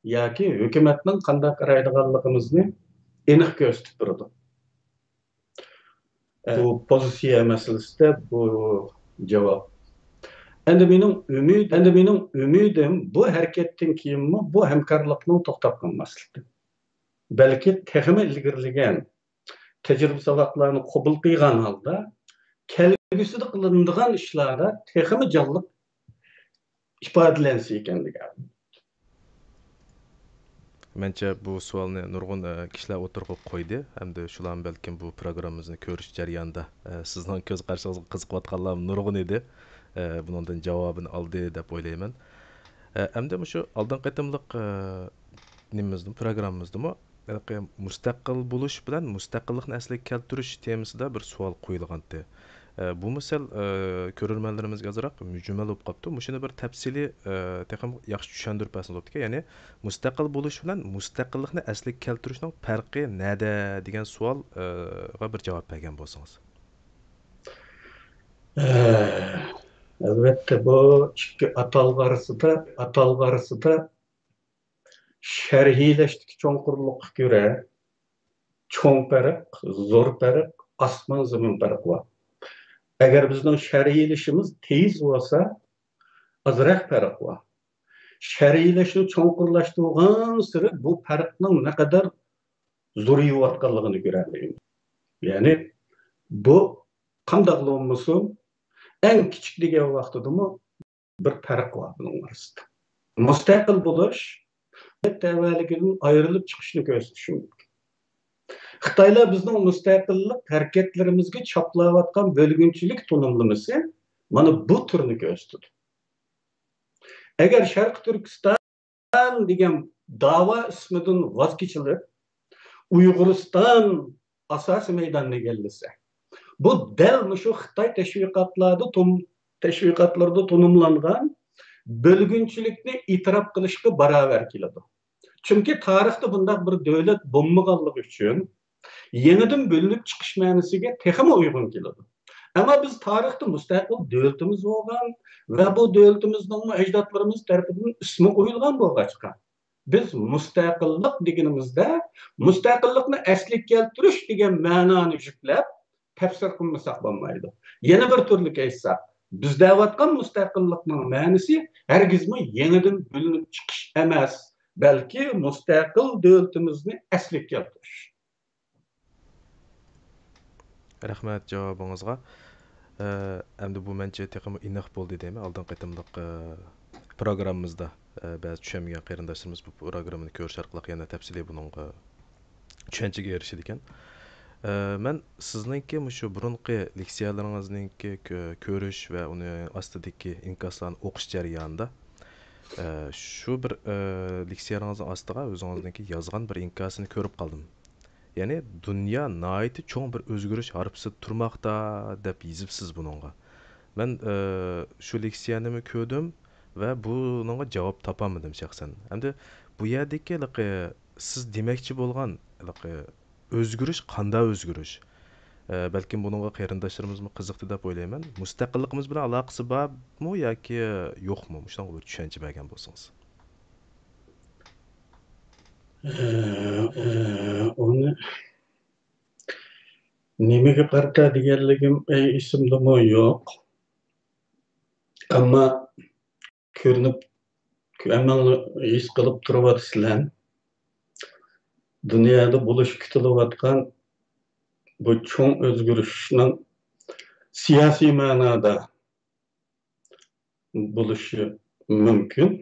ياكى ھۆكۈمەتنىڭ قانداق قارايدىغانلىقىمىزنى ئېنىق كۆرسىتىپ تۇرىدۇ. بۇ پوزىتسىيە مەسىلىسىدە بۇ جاۋاب. ئەمدى مېنىڭ ئۈمىد، ئەمدى مېنىڭ ئۈمىدىم بۇ ھەرىكەتتىن كېيىنمۇ بۇ ھەمكارلىقنىڭ توختاپ قالماسلىقى. بەلكى تېخىمۇ ئىلگىرىلىگەن تەجرىبە ساۋاقلارنى قوبۇل قىلغان ھالدا كەلگۈسىدە قىلىنىدىغان ئىشلاردا تېخىمۇ جانلىق ئىپادىلەنسە ئىكەن دېگەن. مەنچە بۇ سوئالنى نۇرغۇن، ئە، كىشىلەر ئوتتۇرىغا قويدى. ئەمدى شۇلارمۇ بەلكىم بۇ پروگراممىمىزنى كۆرۈش جەريانىدا، ئە، سىزنىڭ كۆز قارىشىڭىزغا قىزىقىۋاتقانلارمۇ نۇرغۇن ئىدى. ئە، بۇنىڭدىن جاۋابىنى ئالدى دەپ ئويلايمەن. ئە، ئەمدى مۇشۇ ئالدىنقى قېتىملىق، ئە، نېمىمىزدىمۇ، پروگراممىمىزدىمۇ ھېلىقى مۇستەقىل بولۇش بىلەن مۇستەقىللىقنى ئەسلىگە كەلتۈرۈش تېمىسىدا بىر سوئال قويۇلغانتى. ئە، بۇمۇ سەل، ئە، كۆرۈرمەنلىرىمىزگە ئازراق مۈجمەل بولۇپ قاپتۇ. مۇشۇنى بىر تەپسىلىي، ئە، تېخىمۇ ياخشى چۈشەندۈرۈپ بەرسىڭىز بوپتىكەن. يەنى مۇستەقىل بولۇش بىلەن مۇستەقىللىقنى ئەسلىگە كەلتۈرۈشنىڭ پەرقى نەدە دېگەن سوئال، ئە، غا بىر جاۋاب بەرگەن بولسىڭىز. ئە، ئەلۋەتتە، بۇ ئىككى ئاتالغۇ ئارىسىدا، ئاتالغۇ ئارىسىدا شەرھلەشتىكى چوڭقۇرلۇققا كۆرە چوڭ پەرق، زور پەرق، ئاسمان زېمىن پەرقى بار. ئەگەر بىزنىڭ شەرھلىشىمىز تېيىز بولسا، ئازراق پەرق بار. شەرھلەشنى چوڭقۇرلاشتۇرغانسېرى بۇ پەرقنىڭ نەقەدەر زورىيىۋاتقانلىقىنى كۆرەلەيمىز. يەنى بۇ قانداقلا بولمىسۇن، ئەڭ كىچىك دېگەن ۋاقتىدىمۇ بىر پەرق بار بۇنىڭ ئارىسىدا. مۇستەقىل بولۇش تەۋەلىكىدىن ئايرىلىپ چىقىشنى كۆرسىتىشى مۇمكىن. خىتايلار بىزنىڭ مۇستەقىللىق ھەرىكەتلىرىمىزگە چاپلاۋاتقان بۆلگۈنچىلىك تونۇملىمىسى مانا بۇ تۈرنى كۆرسىتىدۇ. ئەگەر شەرقىي تۈركىستان دېگەن داۋا ئىسمىدىن ۋاز كېچىلىپ، ئۇيغۇرىستان ئاساسىي مەيداننى ئىگىلىسە، بۇ دەل مۇشۇ خىتاي تەشۋىقاتلاردا تون-، تەشۋىقاتلىرىدا تونۇملانغان بۆلگۈنچىلىكنى ئېتىراپ قىلىشقا باراۋەر كېلىدۇ. چۈنكى تارىختا بۇنداق بىر دۆلەت بولمىغانلىقى ئۈچۈن يېڭىدىن بۆلۈنۈپ چىقىش مەنىسىگە تېخىمۇ ئۇيغۇن كېلىدۇ. ئەمما بىز تارىختا مۇستەقىل دۆلىتىمىز بولغان ۋە بۇ دۆلىتىمىزنىڭمۇ ئەجدادلىرىمىز تەرىپىدىن ئىسمى قويۇلغان بولغاچقا، بىز مۇستەقىللىق دېگىنىمىزدە مۇستەقىللىقنى ئەسلىگە كەلتۈرۈش دېگەن مەنانى يۈكلەپ تەپسىر قىلمىساق بولمايدۇ. يەنە بىر تۈرلۈك ئېيتساق، بىز دەۋاتقان مۇستەقىللىقنىڭ مەنىسى ھەرگىزمۇ يېڭىدىن بۆلۈنۈپ چىقىش ئەمەس، بەلكى مۇستەقىل دۆلىتىمىزنى ئەسلىگە كەلتۈرۈش. رەھمەت جاۋابىڭىزغا. ئە، ئەمدى بۇ مەنچە تېخىمۇ ئېنىق بولدى دەيمەن. ئالدىنقى قېتىملىق، ئە، پروگراممىمىزدا، ئە، بەزى چۈشەنمىگەن قېرىنداشلىرىمىز بۇ پروگراممىنى كۆرۈش ئارقىلىق يەنە تەپسىلىي بۇنىڭغا چۈشەنچىگە ئېرىشىدىكەن. ئە، مەن سىزنىڭكى مۇشۇ بۇرۇنقى لېكسىيەلىرىڭىزنىڭكى كۆ-، كۆرۈش ۋە ئۇنى ئاستىدىكى ئىنكاسلارنى ئوقۇش جەريانىدا، ئە، شۇ بىر، ئە، لېكسىيەلىرىڭىزنىڭ ئاستىغا ئۆزىڭىزنىڭكى يازغان بىر ئىنكاسىنى كۆرۈپ قالدىم. يەنى، «دۇنيا ناھايىتى چوڭ بىر ئۆزگىرىش ھارپىسىدا تۇرماقتا» دەپ يېزىپسىز بۇنىڭغا. مەن، ئە، شۇ لېكسىيەنىمۇ كۆردۈم ۋە بۇنىڭغا جاۋاب تاپالمىدىم شەخسەن. ئەمدى بۇ يەردىكى ھېلىقى سىز دېمەكچى بولغان ھېلىقى ئۆزگىرىش قانداق ئۆزگىرىش؟ ئە، بەلكىم بۇنىڭغا قېرىنداشلىرىمىزمۇ قىزىقتى دەپ ئويلايمەن. مۇستەقىللىقىمىز بىلەن ئالاقىسى بارمۇ ياكى يوقمۇ؟ مۇشۇنىڭغا بىر چۈشەنچە بەرگەن بولسىڭىز. ئە، ئە، ئۇنى نېمىگە قارىتا دېگەنلىكىم، ئە، ئېسىمدىمۇ يوق. ئەمما كۆرۈنۈپ، ھەممىڭلار ھېس قىلىپ تۇرۇۋاتىسىلەر. دۇنيادا بولۇشى كۈتۈلۈۋاتقان بۇ چوڭ ئۆزگىرىشنىڭ سىياسىي مەنادا بولۇشى مۇمكىن.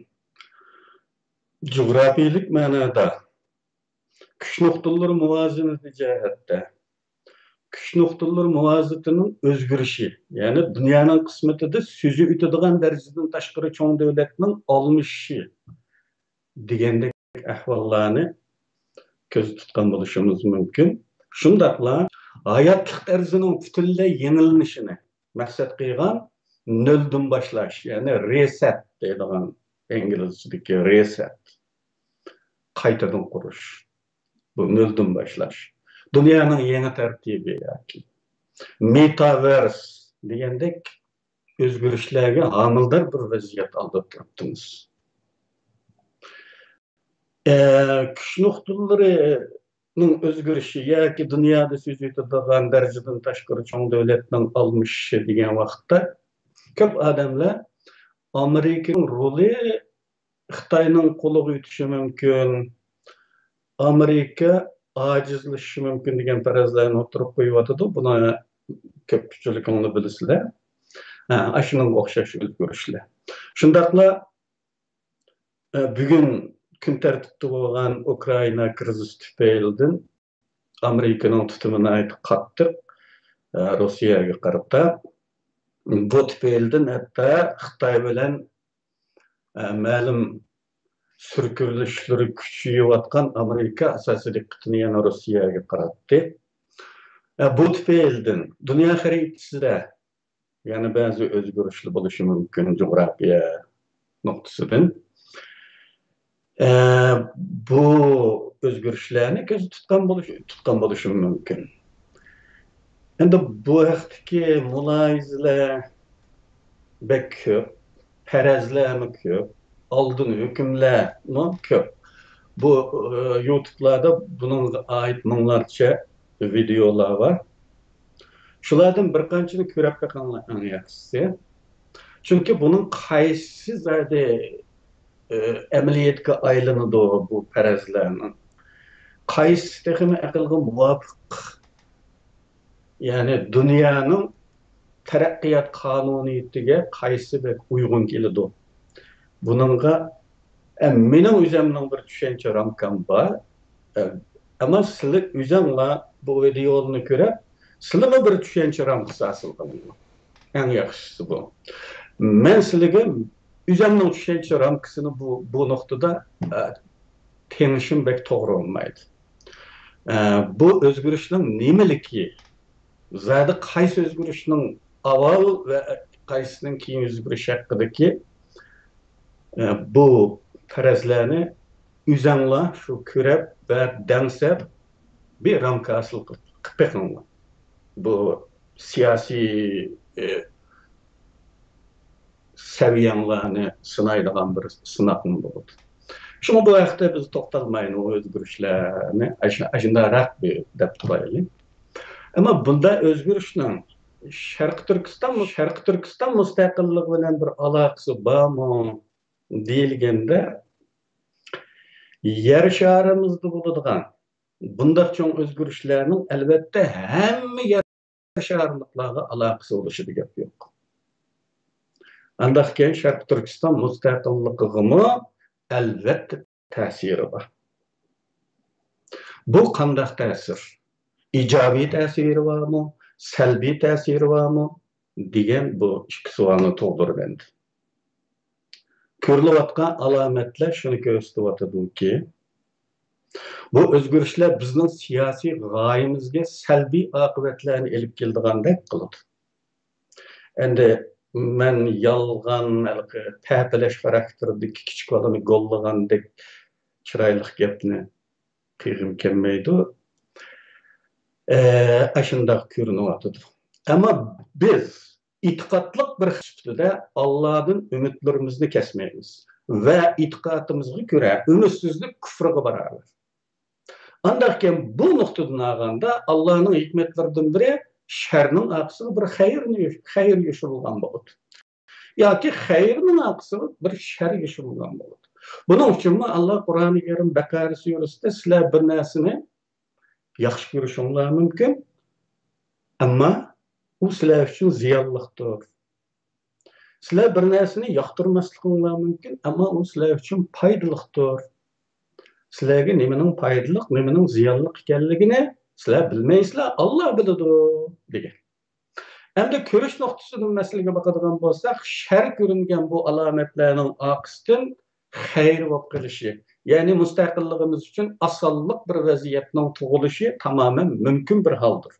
جۇغراپىيەلىك مەنادا كۈچ نۇقتىلىرى مۇۋازىنىتى جەھەتتە، كۈچ نۇقتىلىرى مۇۋازىنىتىنىڭ ئۆزگىرىشى، يەنى دۇنيانىڭ قىسمىتىدە سۆزى ئۆتىدىغان دەرىجىدىن تاشقىرى چوڭ دۆلەتنىڭ ئالمىشىشى دېگەندەك ئەھۋاللارنى كۆزدە تۇتقان بولۇشىمىز مۇمكىن. شۇنداقلا ھاياتلىق تەرزىنىڭ پۈتۈنلەي يېڭىلىنىشىنى مەقسەت قىلغان نۆلدىن باشلاش، يەنى رېسەت دەيدىغان ئىنگلىزچىدىكى رېسەت، قايتىدىن قۇرۇش. بۇ نۆلدىن باشلاش. دۇنيانىڭ يېڭى تەرتىپى ياكى مېتاۋېرس دېگەندەك ئۆزگىرىشلەرگە ھامىلىدار بىر ۋەزىيەت ئالدىدا تۇرۇپتىمىز. ئە، كۈچ نۇقتىلىرىنىڭ ئۆزگىرىشى ياكى دۇنيادا سۆز يۈرىتىدىغان دەرىجىدىن تاشقىرى چوڭ دۆلەتنىڭ ئالمىشىشى دېگەن ۋاقىتتا، كۆپ ئادەملەر ئامېرىكىنىڭ رولى خىتاينىڭ قولىغا ئۆتۈشى مۇمكىن، ئامېرىكا ئاجىزلىشىشى مۇمكىن دېگەن پەرەزلەرنى ئوتتۇرىغا قويۇۋاتىدۇ. بۇنى كۆپچىلىكىڭلار بىلىسىلەر. ھە، ئاشۇنىڭغا ئوخشاش ئۆزگىرىشلەر. شۇنداقلا، ئە، بۈگۈن كۈن تەرتىپتە بولغان ئۇكرائىنا كىرىزىسى تۈپەيلىدىن ئامېرىكىنىڭ تۇتۇمى ناھايىتى قاتتىق، ئە، روسىيەگە قارىتا. بۇ تۈپەيلىدىن ھەتتا خىتاي بىلەن، ئە، مەلۇم سۈركىلىشلىرى كۈچىيىۋاتقان ئامېرىكا ئاساسىي دىققىتىنى يەنە روسىيەگە قاراتتى. ئە، بۇ تۈپەيلىدىن دۇنيا خەرىتىسىدە يەنە بەزى ئۆزگىرىشلەر بولۇشى مۇمكىن جۇغراپىيە نۇقتىسىدىن. ئە، بۇ ئۆزگىرىشلەرنى كۆزدە تۇتقان بولۇش، تۇتقان بولۇشىمىز مۇمكىن. ئەمدى بۇ ھەقتىكى مۇلاھىزىلەر بەك كۆپ، پەرەزلەرمۇ كۆپ، ئالدىن ھۆكۈملەرمۇ كۆپ. بۇ، ئە، يۇتۇبلاردا بۇنىڭغا ئائىت مىڭلارچە ۋىدېئولار بار. شۇلاردىن بىر قانچىنى كۆرۈپ بېقىڭلار ئەڭ ياخشىسى. چۈنكى بۇنىڭ قايسى زادى، ئە، ئەمەلىيەتكە ئايلىنىدۇ بۇ پەرەزلەرنىڭ؟ قايسى تېخىمۇ ئەقىلگە مۇۋاپىق؟ يەنى دۇنيانىڭ تەرەققىيات قانۇنىيىتىگە قايسى بەك ئۇيغۇن كېلىدۇ؟ بۇنىڭغا، ئە، مېنىڭ ئۆزۈمنىڭ بىر چۈشەنچە رامكام بار. ئە، ئەمما سىلى ئۆزۈڭلار بۇ ۋىدېئونى كۆرۈپ، سىلىمۇ بىر چۈشەنچە رامكىسى ھاسىل قىلىڭلار. ئەڭ ياخشىسى بۇ. مەن سىلىگە ئۆزۈمنىڭ چۈشەنچە رامكىسىنى بۇ، بۇ نۇقتىدا، ئە، تېڭىشىم بەك توغرا بولمايدۇ. ئە، بۇ ئۆزگىرىشنىڭ نېمىلىكى، زادى قايسى ئۆزگىرىشنىڭ ئاۋۋال ۋە قايسىنىڭ كېيىن ئۆزگىرىشى ھەققىدىكى، ئە، بۇ پەرەزلەرنى ئۆزەڭلار شۇ كۆرەپ ۋە دەڭسەپ بىر رامكا ھاسىل قىلىپ، قىلىپ بېقىڭلار. بۇ سىياسىي، ئە، سەۋىيەڭلارنى سىنايدىغان بىر سىناقمۇ بولىدۇ. شۇڭا بۇ ھەقتە بىز توختالمايلى، ئۇ ئۆزگىرىشلەرنى ئاشۇ-، ئاشۇنداقراق بىر دەپ تۇرايلى. ئەمما بۇنداق ئۆزگىرىشنىڭ شەرقىي تۈركىستان، شەرقىي تۈركىستان مۇستەقىللىقى بىلەن بىر ئالاقىسى بارمۇ دېيىلگەندە، يەر شارىمىزدا بولىدىغان بۇنداق چوڭ ئۆزگىرىشلەرنىڭ، ئەلۋەتتە، ھەممە يەر شارلىقلارغا ئالاقىسى بولۇشىدا گەپ يوق. ئانداقكەن شەرقىي تۈركىستان مۇستەقىللىقىغىمۇ، ئەلۋەتتە، تەسىرى بار. بۇ قانداق تەسىر؟ ئىجابىي تەسىرى بارمۇ، سەلبىي تەسىرى بارمۇ دېگەن بۇ ئىككى سوئالنى تۇغدۇرىمەن. كۆرۈلۈۋاتقان ئالامەتلەر شۇنى كۆرسىتىۋاتىدۇكى، بۇ ئۆزگىرىشلەر بىزنىڭ سىياسىي غايىمىزگە سەلبىي ئاقىۋەتلەرنى ئېلىپ كېلىدىغاندەك قىلىدۇ. ئەمدى مەن يالغان، ھېلىقى تەپىلەش خاراكتېرىدىكى كىچىك بالىنى گوللىغاندەك چىرايلىق گەپنى قىلغۇم كەلمەيدۇ. ئە، ئاشۇنداق كۆرۈنۈۋاتىدۇ. ئەمما بىز ئېتىقادلىق بىر سۈپىتىدە ئاللادىن ئۈمىدلىرىمىزنى كەسمەيمىز ۋە ئېتىقادىمىزغا كۆرە ئۈمىدسىزلىك كۇفرغا باراۋەر. ئانداقكەن بۇ نۇقتىدىن ئالغاندا ئاللانىڭ ھېكمەتلىرىدىن بىرى شەرنىڭ ئارقىسىغا بىر خەيرنى، خەير يوشۇرۇلغان بولىدۇ. ياكى خەيرنىڭ ئارقىسىغا بىر شەر يوشۇرۇلغان بولىدۇ. بۇنىڭ ئۈچۈنمۇ ئاللا قۇرئانى كەرىم بەقەرە سۈرىسىدە سىلەر بىر نەرسىنى ياخشى كۆرۈشۈڭلار مۇمكىن، ئەمما ئۇ سىلەر ئۈچۈن زىيانلىقتۇر. سىلەر بىر نەرسىنى ياقتۇرماسلىقىڭلار مۇمكىن، ئەمما ئۇ سىلەر ئۈچۈن پايدىلىقتۇر. سىلەرگە نېمىنىڭ پايدىلىق، نېمىنىڭ زىيانلىق ئىكەنلىكىنى سىلەر بىلمەيسىلەر، ئاللا بىلىدۇ، دېگەن. ئەمدى كۆرۈش نۇقتىسىدىن مەسىلىگە باقىدىغان بولساق، شەر كۆرۈنگەن بۇ ئالامەتلەرنىڭ ئارقىسىدىن خەير بولۇپ قېلىشى، يەنى مۇستەقىللىقىمىز ئۈچۈن ئاسانلىق بىر ۋەزىيەتنىڭ تۇغۇلۇشى تامامەن مۇمكىن بىر ھالدۇر.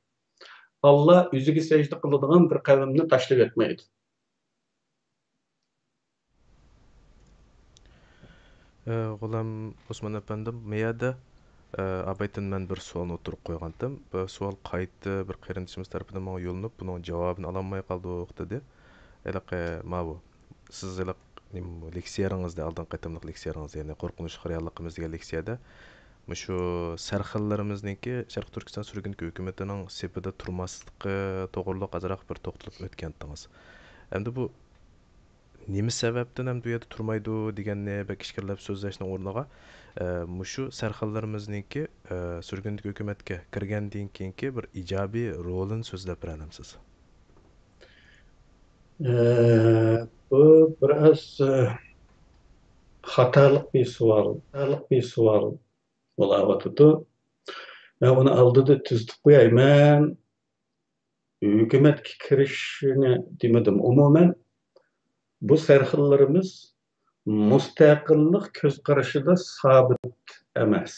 ئاللا ئۆزىگە سەجدە قىلىدىغان بىر قەۋمنى تاشلىۋەتمەيدۇ. ئە، غۇلام ئوسمان ئەپەندىم، مۇ يەردە، ئە، ئابايتىن مەن بىر سوئالنى ئوتتۇرىغا قويغانتىم. بۇ سوئال قايتا بىر قېرىندىشىمىز تەرىپىدىن ماڭا يوللىنىپ، بۇنىڭ جاۋابىنى ئالالماي قالدۇق، دېدى. ھېلىقى ماۋۇ، سىز ھېلىقى نېمە، لېكسىيەڭىزدە، ئالدىنقى قېتىملىق لېكسىيەڭىز، يەنى قورقۇنچلۇق رېئاللىقىمىز دېگەن لېكسىيەدە، مۇشۇ سەرخىللىرىمىزنىڭكى شەرقىي تۈركىستان سۈرگۈندىكى ھۆكۈمىتىنىڭ سېپىدە تۇرماسلىقى توغرۇلۇق ئازراق بىر توختىلىپ ئۆتكەنتىڭىز. ئەمدى بۇ نېمە سەۋەبتىن ھەم بۇ يەردە تۇرمايدۇ دېگەننى بەك ئىچكىرىلەپ سۆزلەشنىڭ ئورنىغا، ئە، مۇشۇ سەرخىللىرىمىزنىڭكى، ئە، سۈرگۈندىكى ھۆكۈمەتكە كىرگەندىن كېيىنكى بىر ئىجابىي رولىنى سۆزلەپ بېرەلەمسىز؟ ئە، بۇ بىر ئاز، ئە، خاتالىق بىر سوئال، خاتالىق بىر سوئال بولاۋاتىدۇ. مەن ئۇنى ئالدىدا تۈزىتىپ قوياي. مەن ھۆكۈمەتكە كىرىشىنى دېمىدىم. ئومۇمەن، بۇ سەرخىللىرىمىز مۇستەقىللىق كۆز قارىشىدا سابىت ئەمەس.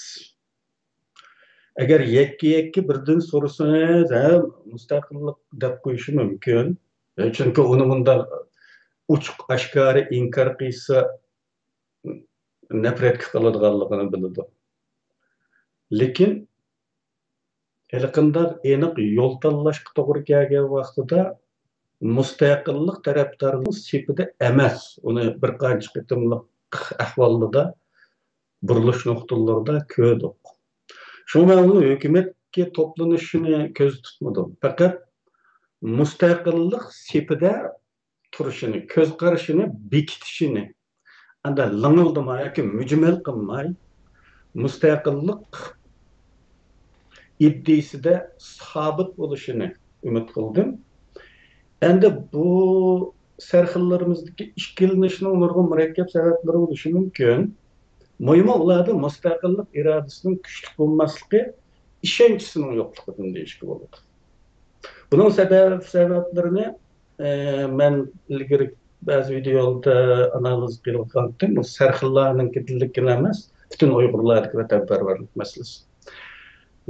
ئەگەر يەككە-يەككە بىردىن سورىسىڭىز، ھە، مۇستەقىللىق دەپ قويۇشى مۇمكىن. چۈنكى ئۇنى مۇنداق ئوچۇق ئاشكارا ئىنكار قىلسا، نەپرەتكە قالىدىغانلىقىنى بىلىدۇ. لېكىن ھېلىقىنداق ئېنىق يول تاللاشقا توغرا كەلگەن ۋاقتىدا مۇستەقىللىق تەرەپدارلىرىنىڭ سېپىدە ئەمەس، ئۇنى بىر قانچە قېتىملىق ئەھۋالدا بۇرۇلۇش نۇقتىلىرىدا كۆردۇق. شۇڭا مەن ئۇنىڭ ھۆكۈمەتكە توپلىنىشىنى كۆزدە تۇتمىدىم. پەقەت مۇستەقىللىق سېپىدە تۇرۇشىنى، كۆز قارىشىنى بېكىتىشىنى، ئەمدى لىڭىلدىماي ياكى مۈجمەل قىلماي، مۇستەقىللىق ئىدىيىسىدە سابىت بولۇشىنى ئۈمىد قىلدىم. ئەمدى بۇ سەرخىللىرىمىزدىكى ئىككىلىنىشنىڭ نۇرغۇن مۇرەككەپ سەۋەبلىرى بولۇشى مۇمكىن. مۇھىمى ئۇلاردا مۇستەقىللىق ئىرادىسىنىڭ كۈچلۈك بولماسلىقى، ئىشەنچىسىنىڭ يوقلۇقىدىن دېيىشكە بولىدۇ. بۇنىڭ سەۋەب، سەۋەبلىرىنى، ئە، مەن ئىلگىرى بەزى ۋىدېئولاردا ئانالىز قىلغانتىم. بۇ سەرخىللارنىڭكىدىنلىكىلا ئەمەس، پۈتۈن ئۇيغۇرلاردىكى ۋەتەنپەرۋەرلىك مەسىلىسى.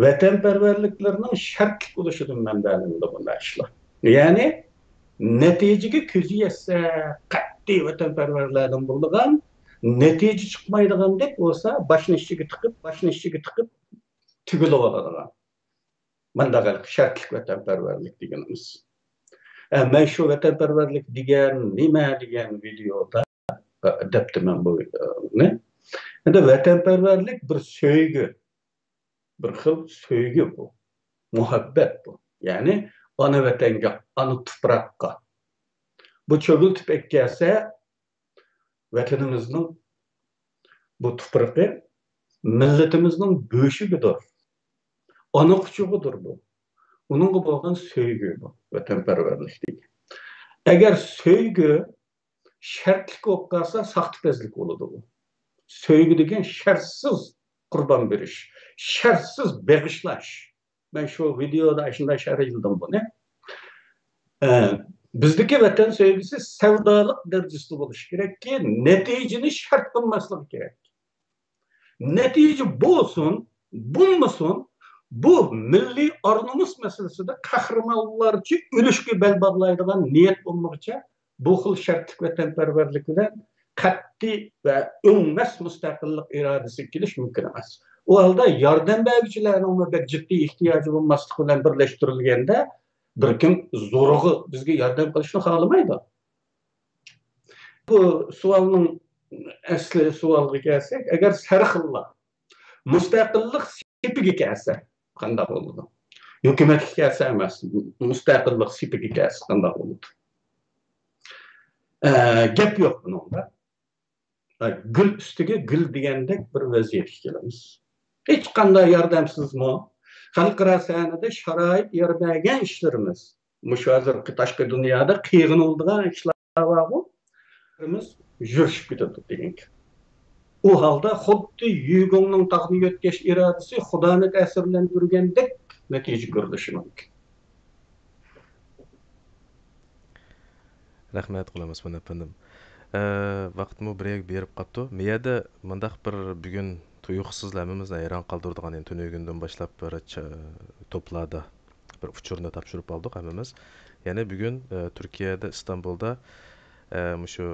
ۋەتەنپەرۋەرلىكلىرىنىڭ شەرتلىك بولۇشىدىن مەنبەلىنىدۇ بۇنداق ئىشلار. يەنى نەتىجىگە كۆزى يەتسە، قەتئىي ۋەتەنپەرۋەرلەردىن بولىدىغان، نەتىجە چىقمايدىغاندەك بولسا، باشنى ئىچىگە تىقىپ، باشنى ئىچىگە تىقىپ تۈگۈلۈۋالىدىغان. مانداق شەرتلىك ۋەتەنپەرۋەرلىك دېگىنىمىز. ئە، مەن شۇ ۋەتەنپەرۋەرلىك دېگەن نېمە دېگەن ۋىدېئودا، ئە، دەپتىمەن بۇنى. ئەمدى ۋەتەنپەرۋەرلىك بىر سۆيگۈ، بىر خىل سۆيگۈ بۇ. مۇھەببەت بۇ. يەنى ئانا ۋەتەنگە، ئانا تۇپراققا. بۇ چۆگۈلتۈپ ئەكەلسە، ۋەتىنىمىزنىڭ بۇ تۇپرىقى مىللىتىمىزنىڭ بۆشۈكىدۇر، ئانا قۇچىقىدۇر بۇ. ئۇنىڭغا بولغان سۆيگۈ بۇ، ۋەتەنپەرۋەرلىك دېگەن. ئەگەر سۆيگۈ شەرتلىك بولۇپ قالسا، ساختىپەزلىك بولىدۇ بۇ. سۆيگۈ دېگەن شەرتسىز قۇربان بېرىش، شەرتسىز بېغىشلاش. مەن شۇ ۋىدېيودا ئاشۇنداق شەرھلىدىم بۇنى. ئە، بىزدىكى ۋەتەن سۆيگۈسى سەۋدالىق دەرىجىسىدە بولۇشى كېرەككى، نەتىجىنى شەرت قىلماسلىقى كېرەك. نەتىجە بولسۇن، بولمىسۇن، بۇ مىللىي ئار-نومۇس مەسىلىسىدە قەھرىمانلارچە ئۆلۈشكە بەل باغلايدىغان نىيەت بولمىغۇچە، بۇ خىل شەرتلىك ۋەتەنپەرۋەرلىك بىلەن قەتئىي ۋە ئۆڭمەس مۇستەقىللىق ئىرادىسىگە كېلىش مۇمكىن ئەمەس. ئۇ ھالدا ياردەم بەرگۈچىلەرنىڭمۇ بەك جىددىي ئېھتىياجى بولماسلىق بىلەن بىرلەشتۈرۈلگەندە، بىر كىم زورىغا بىزگە ياردەم قىلىشنى خالىمايدۇ. بۇ سوئالنىڭ ئەسلى سوئالغا كەلسەك، ئەگەر سەرخىللار مۇستەقىللىق سېپىگە كەلسە قانداق بولىدۇ؟ ھۆكۈمەتكە كەلسە ئەمەس، مۇستەقىللىق سېپىگە كەلسە قانداق بولىدۇ؟ ئە، گەپ يوق بۇنىڭدا. گۈل ئۈستىگە گۈل دېگەندەك بىر ۋەزىيەتكە كېلىمىز. ھېچقانداق ياردەمسىزمۇ، خەلقئارا سەھنىدە شارائىت يار بەرگەن ئىشلىرىمىز، مۇشۇ ھازىرقى تاشقى دۇنيادا قىيغىنىلىدىغان ئىشلار بارغۇ، يۈرۈشۈپ كېتىدۇ دېگەن گەپ. ئۇ ھالدا خۇددى يۈگوڭنىڭ تاغنى يۆتكەش ئىرادىسى خۇدانى تەسىرلەندۈرگەندەك نەتىجە كۆرۈلۈشى مۇمكىن. رەھمەت قىلىمىز، مۇنەپپەندىم. ئە، ۋاقىتمۇ بىر يەرگە بېرىپ قاپتۇ. مۇ يەردە مۇنداق بىر بۈگۈن تۇيۇقسىزلا ھەممىمىزنى ھەيران قالدۇرىدىغان، يەنى تۈنۈگۈندىن باشلاپ بىر چا-، توپلاردا بىر ئۇچۇرنى تاپشۇرۇپ ئالدۇق ھەممىمىز. يەنى بۈگۈن، ئە، تۈركىيەدە، ئىستانبۇلدا، ئە، مۇشۇ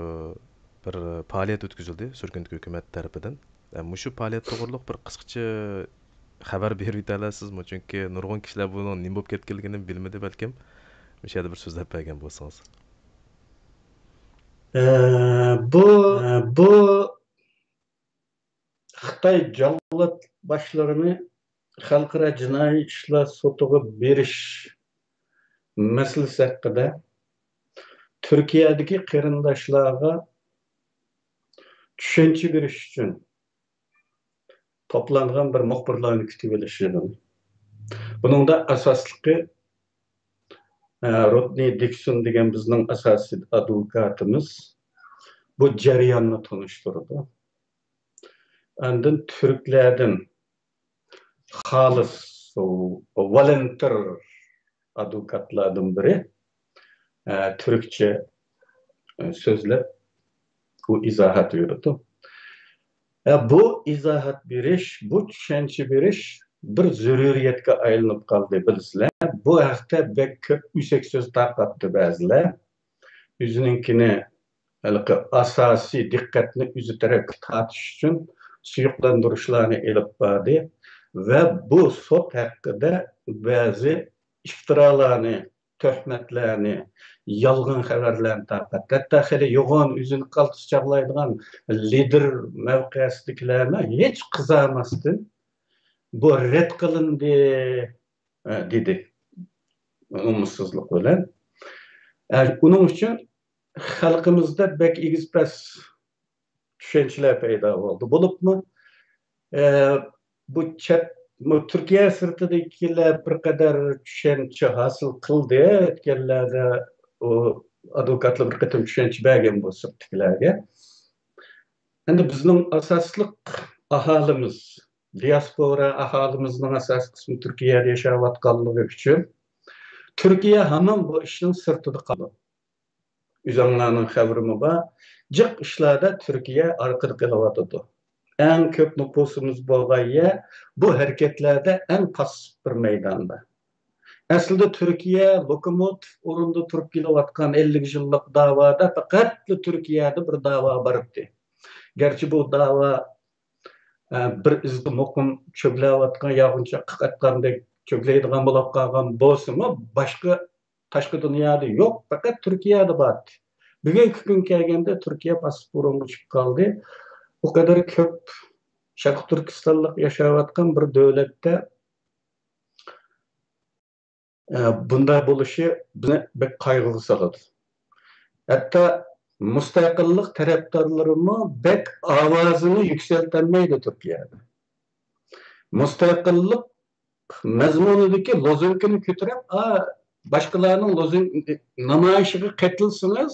بىر پائالىيەت ئۆتكۈزۈلدى سۈرگۈندىكى ھۆكۈمەت تەرىپىدىن. ئە، مۇشۇ پائالىيەت توغرۇلۇق بىر قىسقىچە خەۋەر بېرىۋېتەلەيسىزمۇ؟ چۈنكى نۇرغۇن كىشىلەر بۇنىڭ نېمە بولۇپ كەتكەنلىكىنى بىلمىدى بەلكىم. مۇشۇ يەردە بىر سۆزلەپ بەرگەن بولسىڭىز. ئە، بۇ، ئە، بۇ خىتاي جاللات باشلىرىنى خەلقئارا جىنايى ئىشلار سوتىغا بېرىش مەسىلىسى ھەققىدە تۈركىيەدىكى قېرىنداشلارغا چۈشەنچە بېرىش ئۈچۈن توپلانغان بىر مۇخبىرلارنى كۈتۈۋېلىش يىغىنى. بۇنىڭدا ئاساسلىقى، ئە، رودنى دىكسون دېگەن بىزنىڭ ئاساسىي ئادۋوكاتىمىز بۇ جەرياننى تونۇشتۇرىدۇ. ئاندىن تۈركلەردىن خالىس ۋولونتېر ئادۋوكاتلاردىن بىرى، ئە، تۈركچە، ئە، سۆزلەپ، ئۇ ئىزاھات بېرىدۇ. ئە، بۇ ئىزاھات بېرىش، بۇ چۈشەنچە بېرىش بىر زۆرۈرىيەتكە ئايلىنىپ قالدى، بىلىسىلەر. بۇ ھەقتە بەك كۆپ ئۆسەك سۆز تارقاتتى بەزىلەر. ئۆزىنىڭكىنى ھېلىقى ئاساسىي دىققەتنى ئۆزى تەرەپكە تارتىش ئۈچۈن سۇيۇقلاندۇرۇشلارنى ئېلىپ باردى ۋە بۇ سوت ھەققىدە بەزى ئىفتىرالارنى، تۆھمەتلەرنى، يالغان خەۋەرلەرنى تارقاتتى. ھەتتا خېلى يوغان ئۆزىنى قالتىس چاغلايدىغان لىدېر مەۋقەسىدىكىلەرمۇ ھېچ قىزارماستىن، بۇ رەت قىلىندى، ئە، دېدى. ئوڭۇشسىزلىق بىلەن. ئە، ئۇنىڭ ئۈچۈن خەلقىمىزدە بەك ئېگىز پەس چۈشەنچىلەر پەيدا بولدى. بولۇپمۇ، ئە، بۇ چەت، بۇ تۈركىيە سىرتىدىكىلەر بىر قەدەر چۈشەنچە ھاسىل قىلدى. ئۆتكەنلەردە ئۇ ئادۋوكاتلار بىر قېتىم چۈشەنچە بەرگەن بۇ سىرتتىكىلەرگە. ئەمدى بىزنىڭ ئاساسلىق ئاھالىمىز، دىياسپورا ئاھالىمىزنىڭ ئاساسىي قىسمى تۈركىيەدە ياشاۋاتقانلىقى ئۈچۈن تۈركىيە ھامان بۇ ئىشنىڭ سىرتىدا قالىدۇ. ئۆزۈڭلارنىڭ خەۋىرىمۇ بار. جىق ئىشلاردا تۈركىيە ئارقىدا قېلىۋاتىدۇ. ئەڭ كۆپ نوپۇسىمىز بولغان يەر بۇ ھەرىكەتلەردە ئەڭ پاسسىپ بىر مەيداندا. ئەسلىدە تۈركىيە لوكوموتىپ ئورنىدا تۇرۇپ كېلىۋاتقان ئەللىك يىللىق داۋادا پەقەتلا تۈركىيەدە بىر داۋا بار ئىدى. گەرچە بۇ داۋا، ئە، بىر ئىزدا مۇقىم چۆگلەۋاتقان، ياغىنچاق قاتقاندەك چۆگلەيدىغان بولۇپ قالغان بولسىمۇ، باشقا تاشقى دۇنيادا يوق، پەقەت تۈركىيەدە بار ئىدى. بۈگۈنكى كۈنگە كەلگەندە تۈركىيە پاسسىپ ئورۇنغا چۈشۈپ قالدى. ئۇ قەدەر كۆپ شەرقىي تۈركىستانلىق ياشاۋاتقان بىر دۆلەتتە ئە، بۇنداق بولۇشى بىزنى بەك قايغۇغا سالىدۇ. ھەتتا مۇستەقىللىق تەرەپدارلىرىمۇ بەك ئاۋازىنى يۈكسەلتەلمەيدۇ تۈركىيەدە. مۇستەقىللىق مەزمۇنىدىكى لوزۇنكىنى كۆتۈرۈپ، ئا، باشقىلارنىڭ لوزۇن-، نامايىشىغا قېتىلسىڭىز،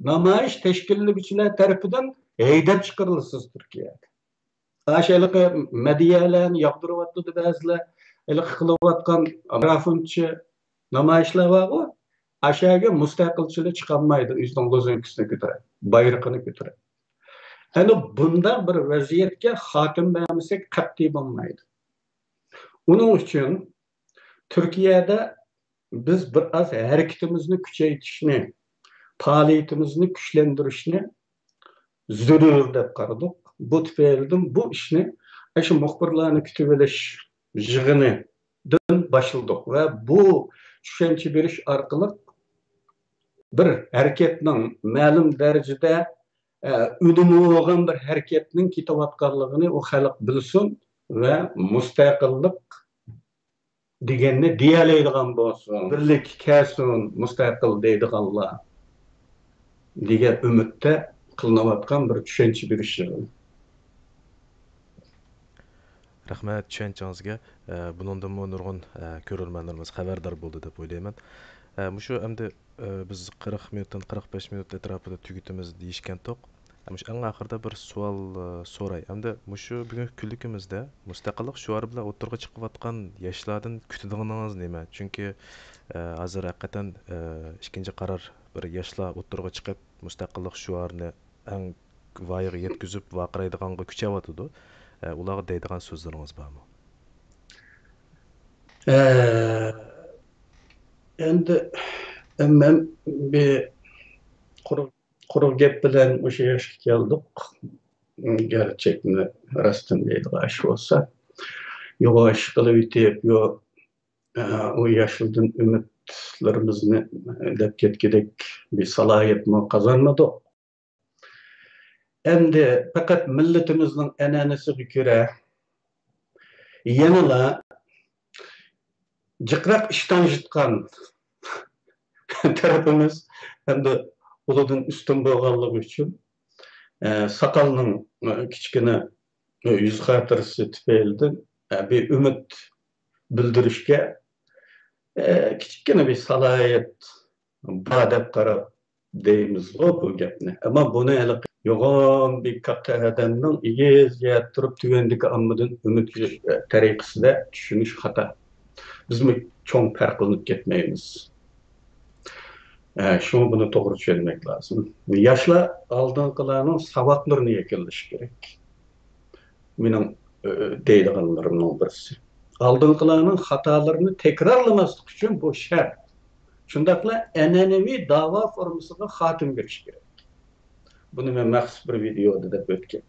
نامايىش تەشكىللىگۈچىلەر تەرىپىدىن ھەيدەپ چىقىرىلىسىز تۈركىيەدە. ئاشۇ ھېلىقى مەدھىيەلەرنى ياغدۇرۇۋاتىدۇ بەزىلەر. ھېلىقى قىلىۋاتقان مارافونچى نامايىشلار بارغۇ، ئاشۇ يەرگە مۇستەقىلچىلەر چىقالمايدۇ، ئۆزىنىڭ لوزۇنكىسىنى كۆتۈرۈپ، بايرىقىنى كۆتۈرۈپ. ئەنە بۇنداق بىر ۋەزىيەتكە خاتىمە بەرمىسەك قەتئىي بولمايدۇ. ئۇنىڭ ئۈچۈن تۈركىيەدە بىز بىر ئاز ھەرىكىتىمىزنى كۈچەيتىشنى، پائالىيىتىمىزنى كۈچلەندۈرۈشنى زۆرۈر دەپ قارىدۇق. بۇ تۈپەيلىدىن بۇ ئىشنى ئاشۇ مۇخبىرلارنى كۈتۈۋېلىش يىغىنىدىن باشلىدۇق ۋە بۇ چۈشەنچە بېرىش ئارقىلىق بىر ھەرىكەتنىڭ مەلۇم دەرىجىدە، ئە، ئۈنۈمى بولغان بىر ھەرىكەتنىڭ كېتىۋاتقانلىقىنى ئۇ خەلق بىلسۇن ۋە مۇستەقىللىق دېگەننى دېيەلەيدىغان بولسۇن، بىرلىككە كەلسۇن، مۇستەقىل دەيدىغانلار دېگەن ئۈمىدتە قىلىنىۋاتقان بىر چۈشەنچە بېرىش يىغىنى. رەھمەت چۈشەنچىڭىزگە. ئە، بۇنىڭدىنمۇ نۇرغۇن، ئە، كۆرۈرمەنلىرىمىز خەۋەردار بولدى دەپ ئويلايمەن. ئە، مۇشۇ ئەمدى، ئە، بىز قىرىق مىنۇتتىن قىرىق بەش مىنۇت ئەتراپىدا تۈگىتىمىز دېيىشكەنتۇق. مۇشۇ ئەڭ ئاخىرىدا بىر سوئال، ئە، سوراي. ئەمدى مۇشۇ بۈگۈنكى كۈنلۈكىمىزدە مۇستەقىللىق شوئارى بىلەن ئوتتۇرىغا چىقىۋاتقان ياشلاردىن كۈتىدىغىنىڭىز نېمە؟ چۈنكى، ئە، ھازىر ھەقىقەتەن، ئە، ئىككىنچى قارار بىر ياشلار ئوتتۇرىغا چىقىپ مۇستەقىللىق شوئارىنى ئەڭ ۋايىغا يەتكۈزۈپ ۋارقىرايدىغانغا كۈچەۋاتىدۇ. ئە، ئۇلارغا دەيدىغان سۆزلىرىڭىز بارمۇ؟ ئە، ئەمدى مەن بىر قۇرۇق، قۇرۇق گەپ بىلەن مۇشۇ ياشقا كەلدۇق. گەرچەكنى راستىنى دەيدىغان ئىش بولسا، يوغان ئىش قىلىۋېتىپ، يو-، ئە، ئۇ ياشلىدىن ئۈمىدلىرىمىزنى دەپ كەتكۈدەك بىر سالاھىيەتمۇ قازانمىدۇق. ئەمدى پەقەت مىللىتىمىزنىڭ ئەنئەنىسىگە كۆرە يەنىلا جىقراق ئىشتان يۇتقان تەرىپىمىز ئەمدى ئۇلىدىن ئۈستۈن بولغانلىقى ئۈچۈن، ئە، ساقالنىڭ، ئە، كىچىككىنە يۈز خاتىرىسى تۈپەيلىدىن، ئە، بىر ئۈمىد بىلدۈرۈشكە، ئە، كىچىككىنە بىر سالاھىيەت بار دەپ قاراپ دەيمىزغۇ بۇ گەپنى. ئەمما بۇنى ھېلىقى يوغان بىر كاتتا ئادەمنىڭ ئېگىز يەردە تۇرۇپ تۆۋەندىكى ئاممىدىن ئۈمىد يۈزۈش تەرىقىسىدە چۈشىنىش خاتا. بىزمۇ چوڭ پەرقلىنىپ كەتمەيمىز. ئە، شۇڭا بۇنى توغرا چۈشەنمەك لازىم. ياشلار ئالدىنقىلارنىڭ ساۋاقلىرىنى يەكۈنلىشى كېرەك. مېنىڭ، ئە، دەيدىغانلىرىمنىڭ بىرسى. ئالدىنقىلارنىڭ خاتالىرىنى تەكرارلىماسلىق ئۈچۈن بۇ شەرت. شۇنداقلا ئەنئەنىۋى داۋا فورمىسىغا خاتىمە بېرىش كېرەك. بۇنى مەن مەخسۇس بىر ۋىدېئودا دەپ ئۆتكەن.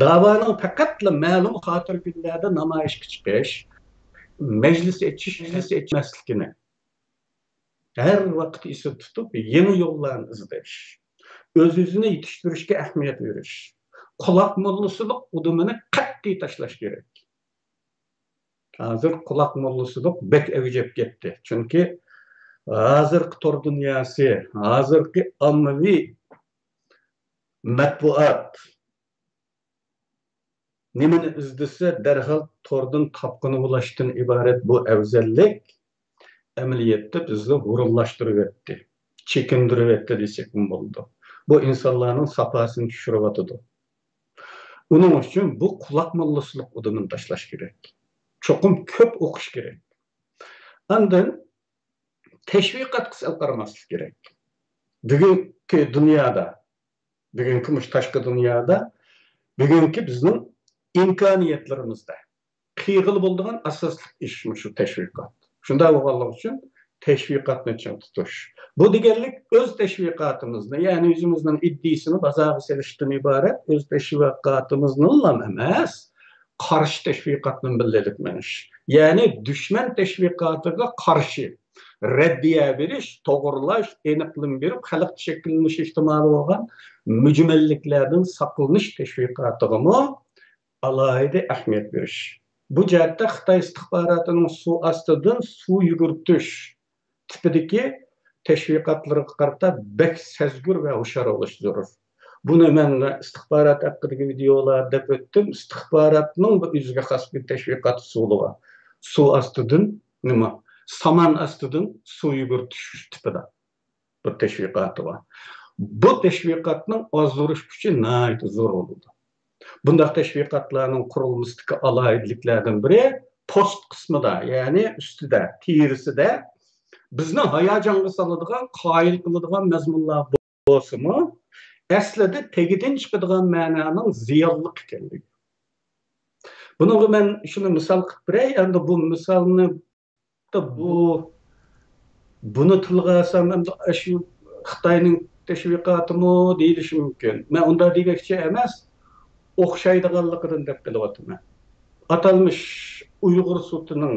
داۋانىڭ پەقەتلا مەلۇم خاتىرە كۈنلەردە نامايىشقا چىقىش، مەجلىس ئېچىش، مەجلىس ئېچمەسلىكىنى ھەر ۋاقىت ئېسىدە تۇتۇپ، يېڭى يوللارنى ئىزدەش، ئۆز-ئۆزىنى يېتىشتۈرۈشكە ئەھمىيەت بېرىش، قۇلاق موللىسىلىق ئۇدۇمىنى قەتئىي تاشلاش كېرەك. ھازىر قۇلاق موللىسىلىق بەك ئەۋج ئېلىپ كەتتى. چۈنكى ھازىرقى تور دۇنياسى، ھازىرقى ئاممىۋى مەتبۇئات نېمىنى ئىزدىسە، دەرھال توردىن تاپقىنى بولۇشتىن ئىبارەت بۇ ئەۋزەللىك ئەمەلىيەتتە بىزنى ھۇرۇنلاشتۇرۇۋەتتى، چېكىندۈرۈۋەتتى دېسەكمۇ بولىدۇ. بۇ ئىنسانلارنىڭ ساپاسىنى چۈشۈرۈۋاتىدۇ. ئۇنىڭ ئۈچۈن بۇ قۇلاق موللىسىلىق ئۇدۇمىنى تاشلاش كېرەك. چوقۇم كۆپ ئوقۇش كېرەك. ئاندىن تەشۋىقاتقا سەل قارىماسلىق كېرەك. بۈگۈنكى دۇنيادا، بۈگۈنكى مۇشۇ تاشقى دۇنيادا، بۈگۈنكى بىزنىڭ ئىمكانىيەتلىرىمىزدە قىلغىلى بولىدىغان ئاساسلىق ئىش مۇشۇ تەشۋىقات. شۇنداق بولغانلىقى ئۈچۈن تەشۋىقاتنى چىڭ تۇتۇش. بۇ دېگەنلىك ئۆز تەشۋىقاتىمىزنى، يەنى ئۆزىمىزنىڭ ئىدىيىسىنى بازارغا سېلىشتىن ئىبارەت ئۆز تەشۋىقاتىمىزنىلا ئەمەس، قارشى تەشۋىقاتنى بىللە ئېلىپ مېڭىش. يەنى دۈشمەن تەشۋىقاتىغا قارشى رەددىيە بېرىش، توغرىلاش، ئېنىقلىما بېرىپ، خەلقتە شەكىللىنىش ئېھتىمالى بولغان مۈجمەللىكلەردىن ساقلىنىش تەشۋىقاتىغىمۇ ئالاھىدە ئەھمىيەت بېرىش. بۇ جەھەتتە خىتاي ئىستىخباراتىنىڭ سۇ ئاستىدىن سۇ يۈگۈرتۈش تىپىدىكى تەشۋىقاتلىرىغا قارىتا بەك سەزگۈر ۋە ھوشيار بولۇش زۆرۈر. بۇنى مەن ئىستىخبارات ھەققىدىكى ۋىدېئولار دەپ ئۆتتۈم. ئىستىخباراتنىڭ بىر ئۆزىگە خاس بىر تەشۋىقات ئۇسۇلى بار. سۇ ئاستىدىن نېمە؟ سامان ئاستىدىن سۇ يۈگۈرتۈش تىپىدا بىر تەشۋىقاتى بار. بۇ تەشۋىقاتنىڭ ئازدۇرۇش كۈچى ناھايىتى زور بولىدۇ. بۇنداق تەشۋىقاتلارنىڭ قۇرۇلمىسىدىكى ئالاھىدىلىكلەردىن بىرى پوست قىسمىدا، يەنى ئۈستىدە، تېرىسىدە بىزنى ھاياجانغا سالىدىغان، قايىل قىلىدىغان مەزمۇنلار بولسىمۇ، ئەسلىدە تېگىدىن چىقىدىغان مەنانىڭ زىيانلىق ئىكەنلىكى. بۇنىڭغا مەن شۇنى مىسال قىلىپ بېرەي. ئەمدى بۇ مىسالنى، بۇ، بۇنى تىلغا ئالسام، ئەمدى ئاشۇ خىتاينىڭ تەشۋىقاتىمۇ دېيىلىشى مۇمكىن. مەن ئۇنداق دېگەنچە ئەمەس، ئوخشايدىغانلىقىدىن دەپ قېلىۋاتىمەن. ئاتالمىش ئۇيغۇر سوتىنىڭ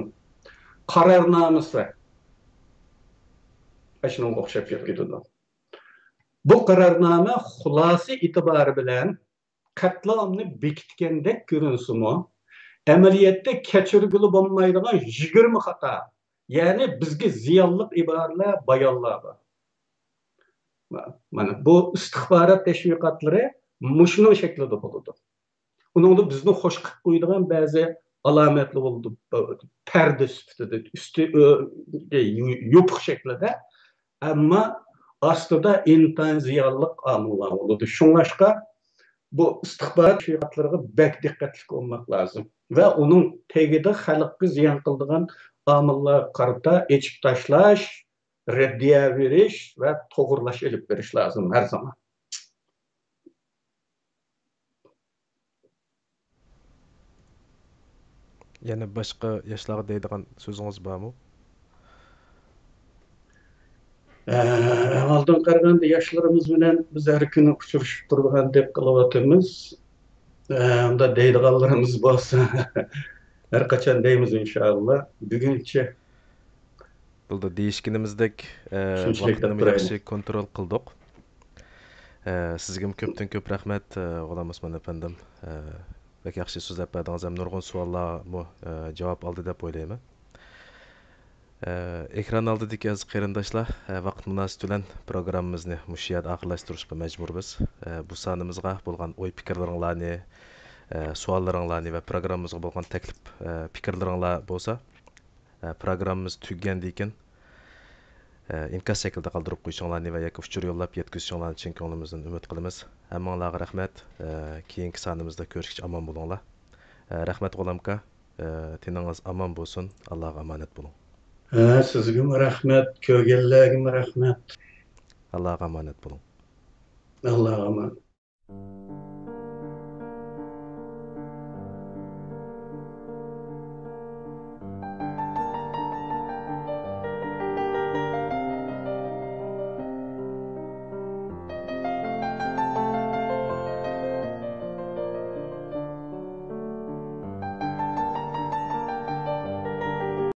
قارارنامىسى ئاشۇنىڭغا ئوخشاپ كېتىدۇ. بۇ قارارنامە خۇلاسە ئېتىبارى بىلەن قەتلىئامنى بېكىتكەندەك كۆرۈنسىمۇ، ئەمەلىيەتتە كەچۈرگىلى بولمايدىغان يىگىرمە خاتا، يەنى بىزگە زىيانلىق ئىبارىلەر، بايانلار بار. مانا بۇ ئىستىخبارات تەشۋىقاتلىرى مۇشۇنىڭ شەكلىدە بولىدۇ. ئۇنىڭدا بىزنى خوش قىلىپ قويىدىغان بەزى ئالامەتلەر بولىدۇ. پەردە سۈپىتىدە ئۈستى ئۆ-، يوپۇق شەكلىدە، ئەمما ئاستىدا ئىنتايىن زىيانلىق ئامىللار بولىدۇ. شۇڭلاشقا بۇ ئىستىخبارات تەشۋىقاتلىرىغا بەك دىققەتلىك بولماق لازىم ۋە ئۇنىڭ تېگىدە خەلققە زىيان قىلىدىغان ئامىللارغا قارىتا ئېچىپ تاشلاش، رەددىيە بېرىش ۋە توغرىلاش ئېلىپ بېرىش لازىم ھەر زامان. يەنە باشقا ياشلارغا دەيدىغان سۆزىڭىز بارمۇ؟ ئەڭ ئالدىن قارىغاندا ياشلىرىمىز بىلەن بىز ھەر كۈنى ئۇچرىشىپ تۇرىدىغاندەك قىلىۋاتىمىز. ئۇنداق دەيدىغانلىرىمىز بولسا ھەر قاچان دەيمىز ئىنشائاللا. بۈگۈنچە بولدى، دېيىشكىنىمىزدەك، ئە، شۇنچىلىك دەپ ۋاقىتنىمۇ تۇرايلى. ياخشى كونترول قىلدۇق. ئە، سىزگىمۇ كۆپتىن كۆپ رەھمەت، ئە، غۇلام ئوسمان ئەپەندىم. ئە، بەك ياخشى سۆزلەپ بەردىڭىز ھەم نۇرغۇن سوئاللارمۇ، ئە، جاۋاب ئالدى دەپ ئويلايمەن. ئە، ئېكران ئالدىدىكى ئەزىز قېرىنداشلار، ئە، ۋاقىت مۇناسىۋىتى بىلەن پروگراممىمىزنى مۇشۇ يەردە ئاخىرلاشتۇرۇشقا مەجبۇرمىز. ئە، بۇ سانىمىزغا بولغان ئوي پىكىرلىرىڭلارنى، ئە، سوئاللىرىڭلارنى ۋە پروگراممىمىزغا بولغان تەكلىپ، ئە، پىكىرلىرىڭلار بولسا، ئە، پروگراممىمىز تۈگىگەندىن كېيىن، ئە، ئىنكاس شەكلىدە قالدۇرۇپ قويۇشۇڭلارنى ۋە ياكى ئۇچۇر يوللاپ يەتكۈزۈشۈڭلارنى چىن كۆڭلىمىزدىن ئۈمىد قىلىمىز. ھەممىڭلارغا رەھمەت. ئە، كېيىنكى سانىمىزدا كۆرۈشكىچە ئامان بولۇڭلار. ئە، رەھمەت غۇلامكا. ئە، تېنىڭىز ئامان بولسۇن. ئاللاغا ئامانەت بولۇڭ. ھە، سىزگىمۇ رەھمەت، كۆرگەنلەرگىمۇ رەھمەت. ئاللاغا ئامانەت بولۇڭ. ئاللاغا ئامانەت.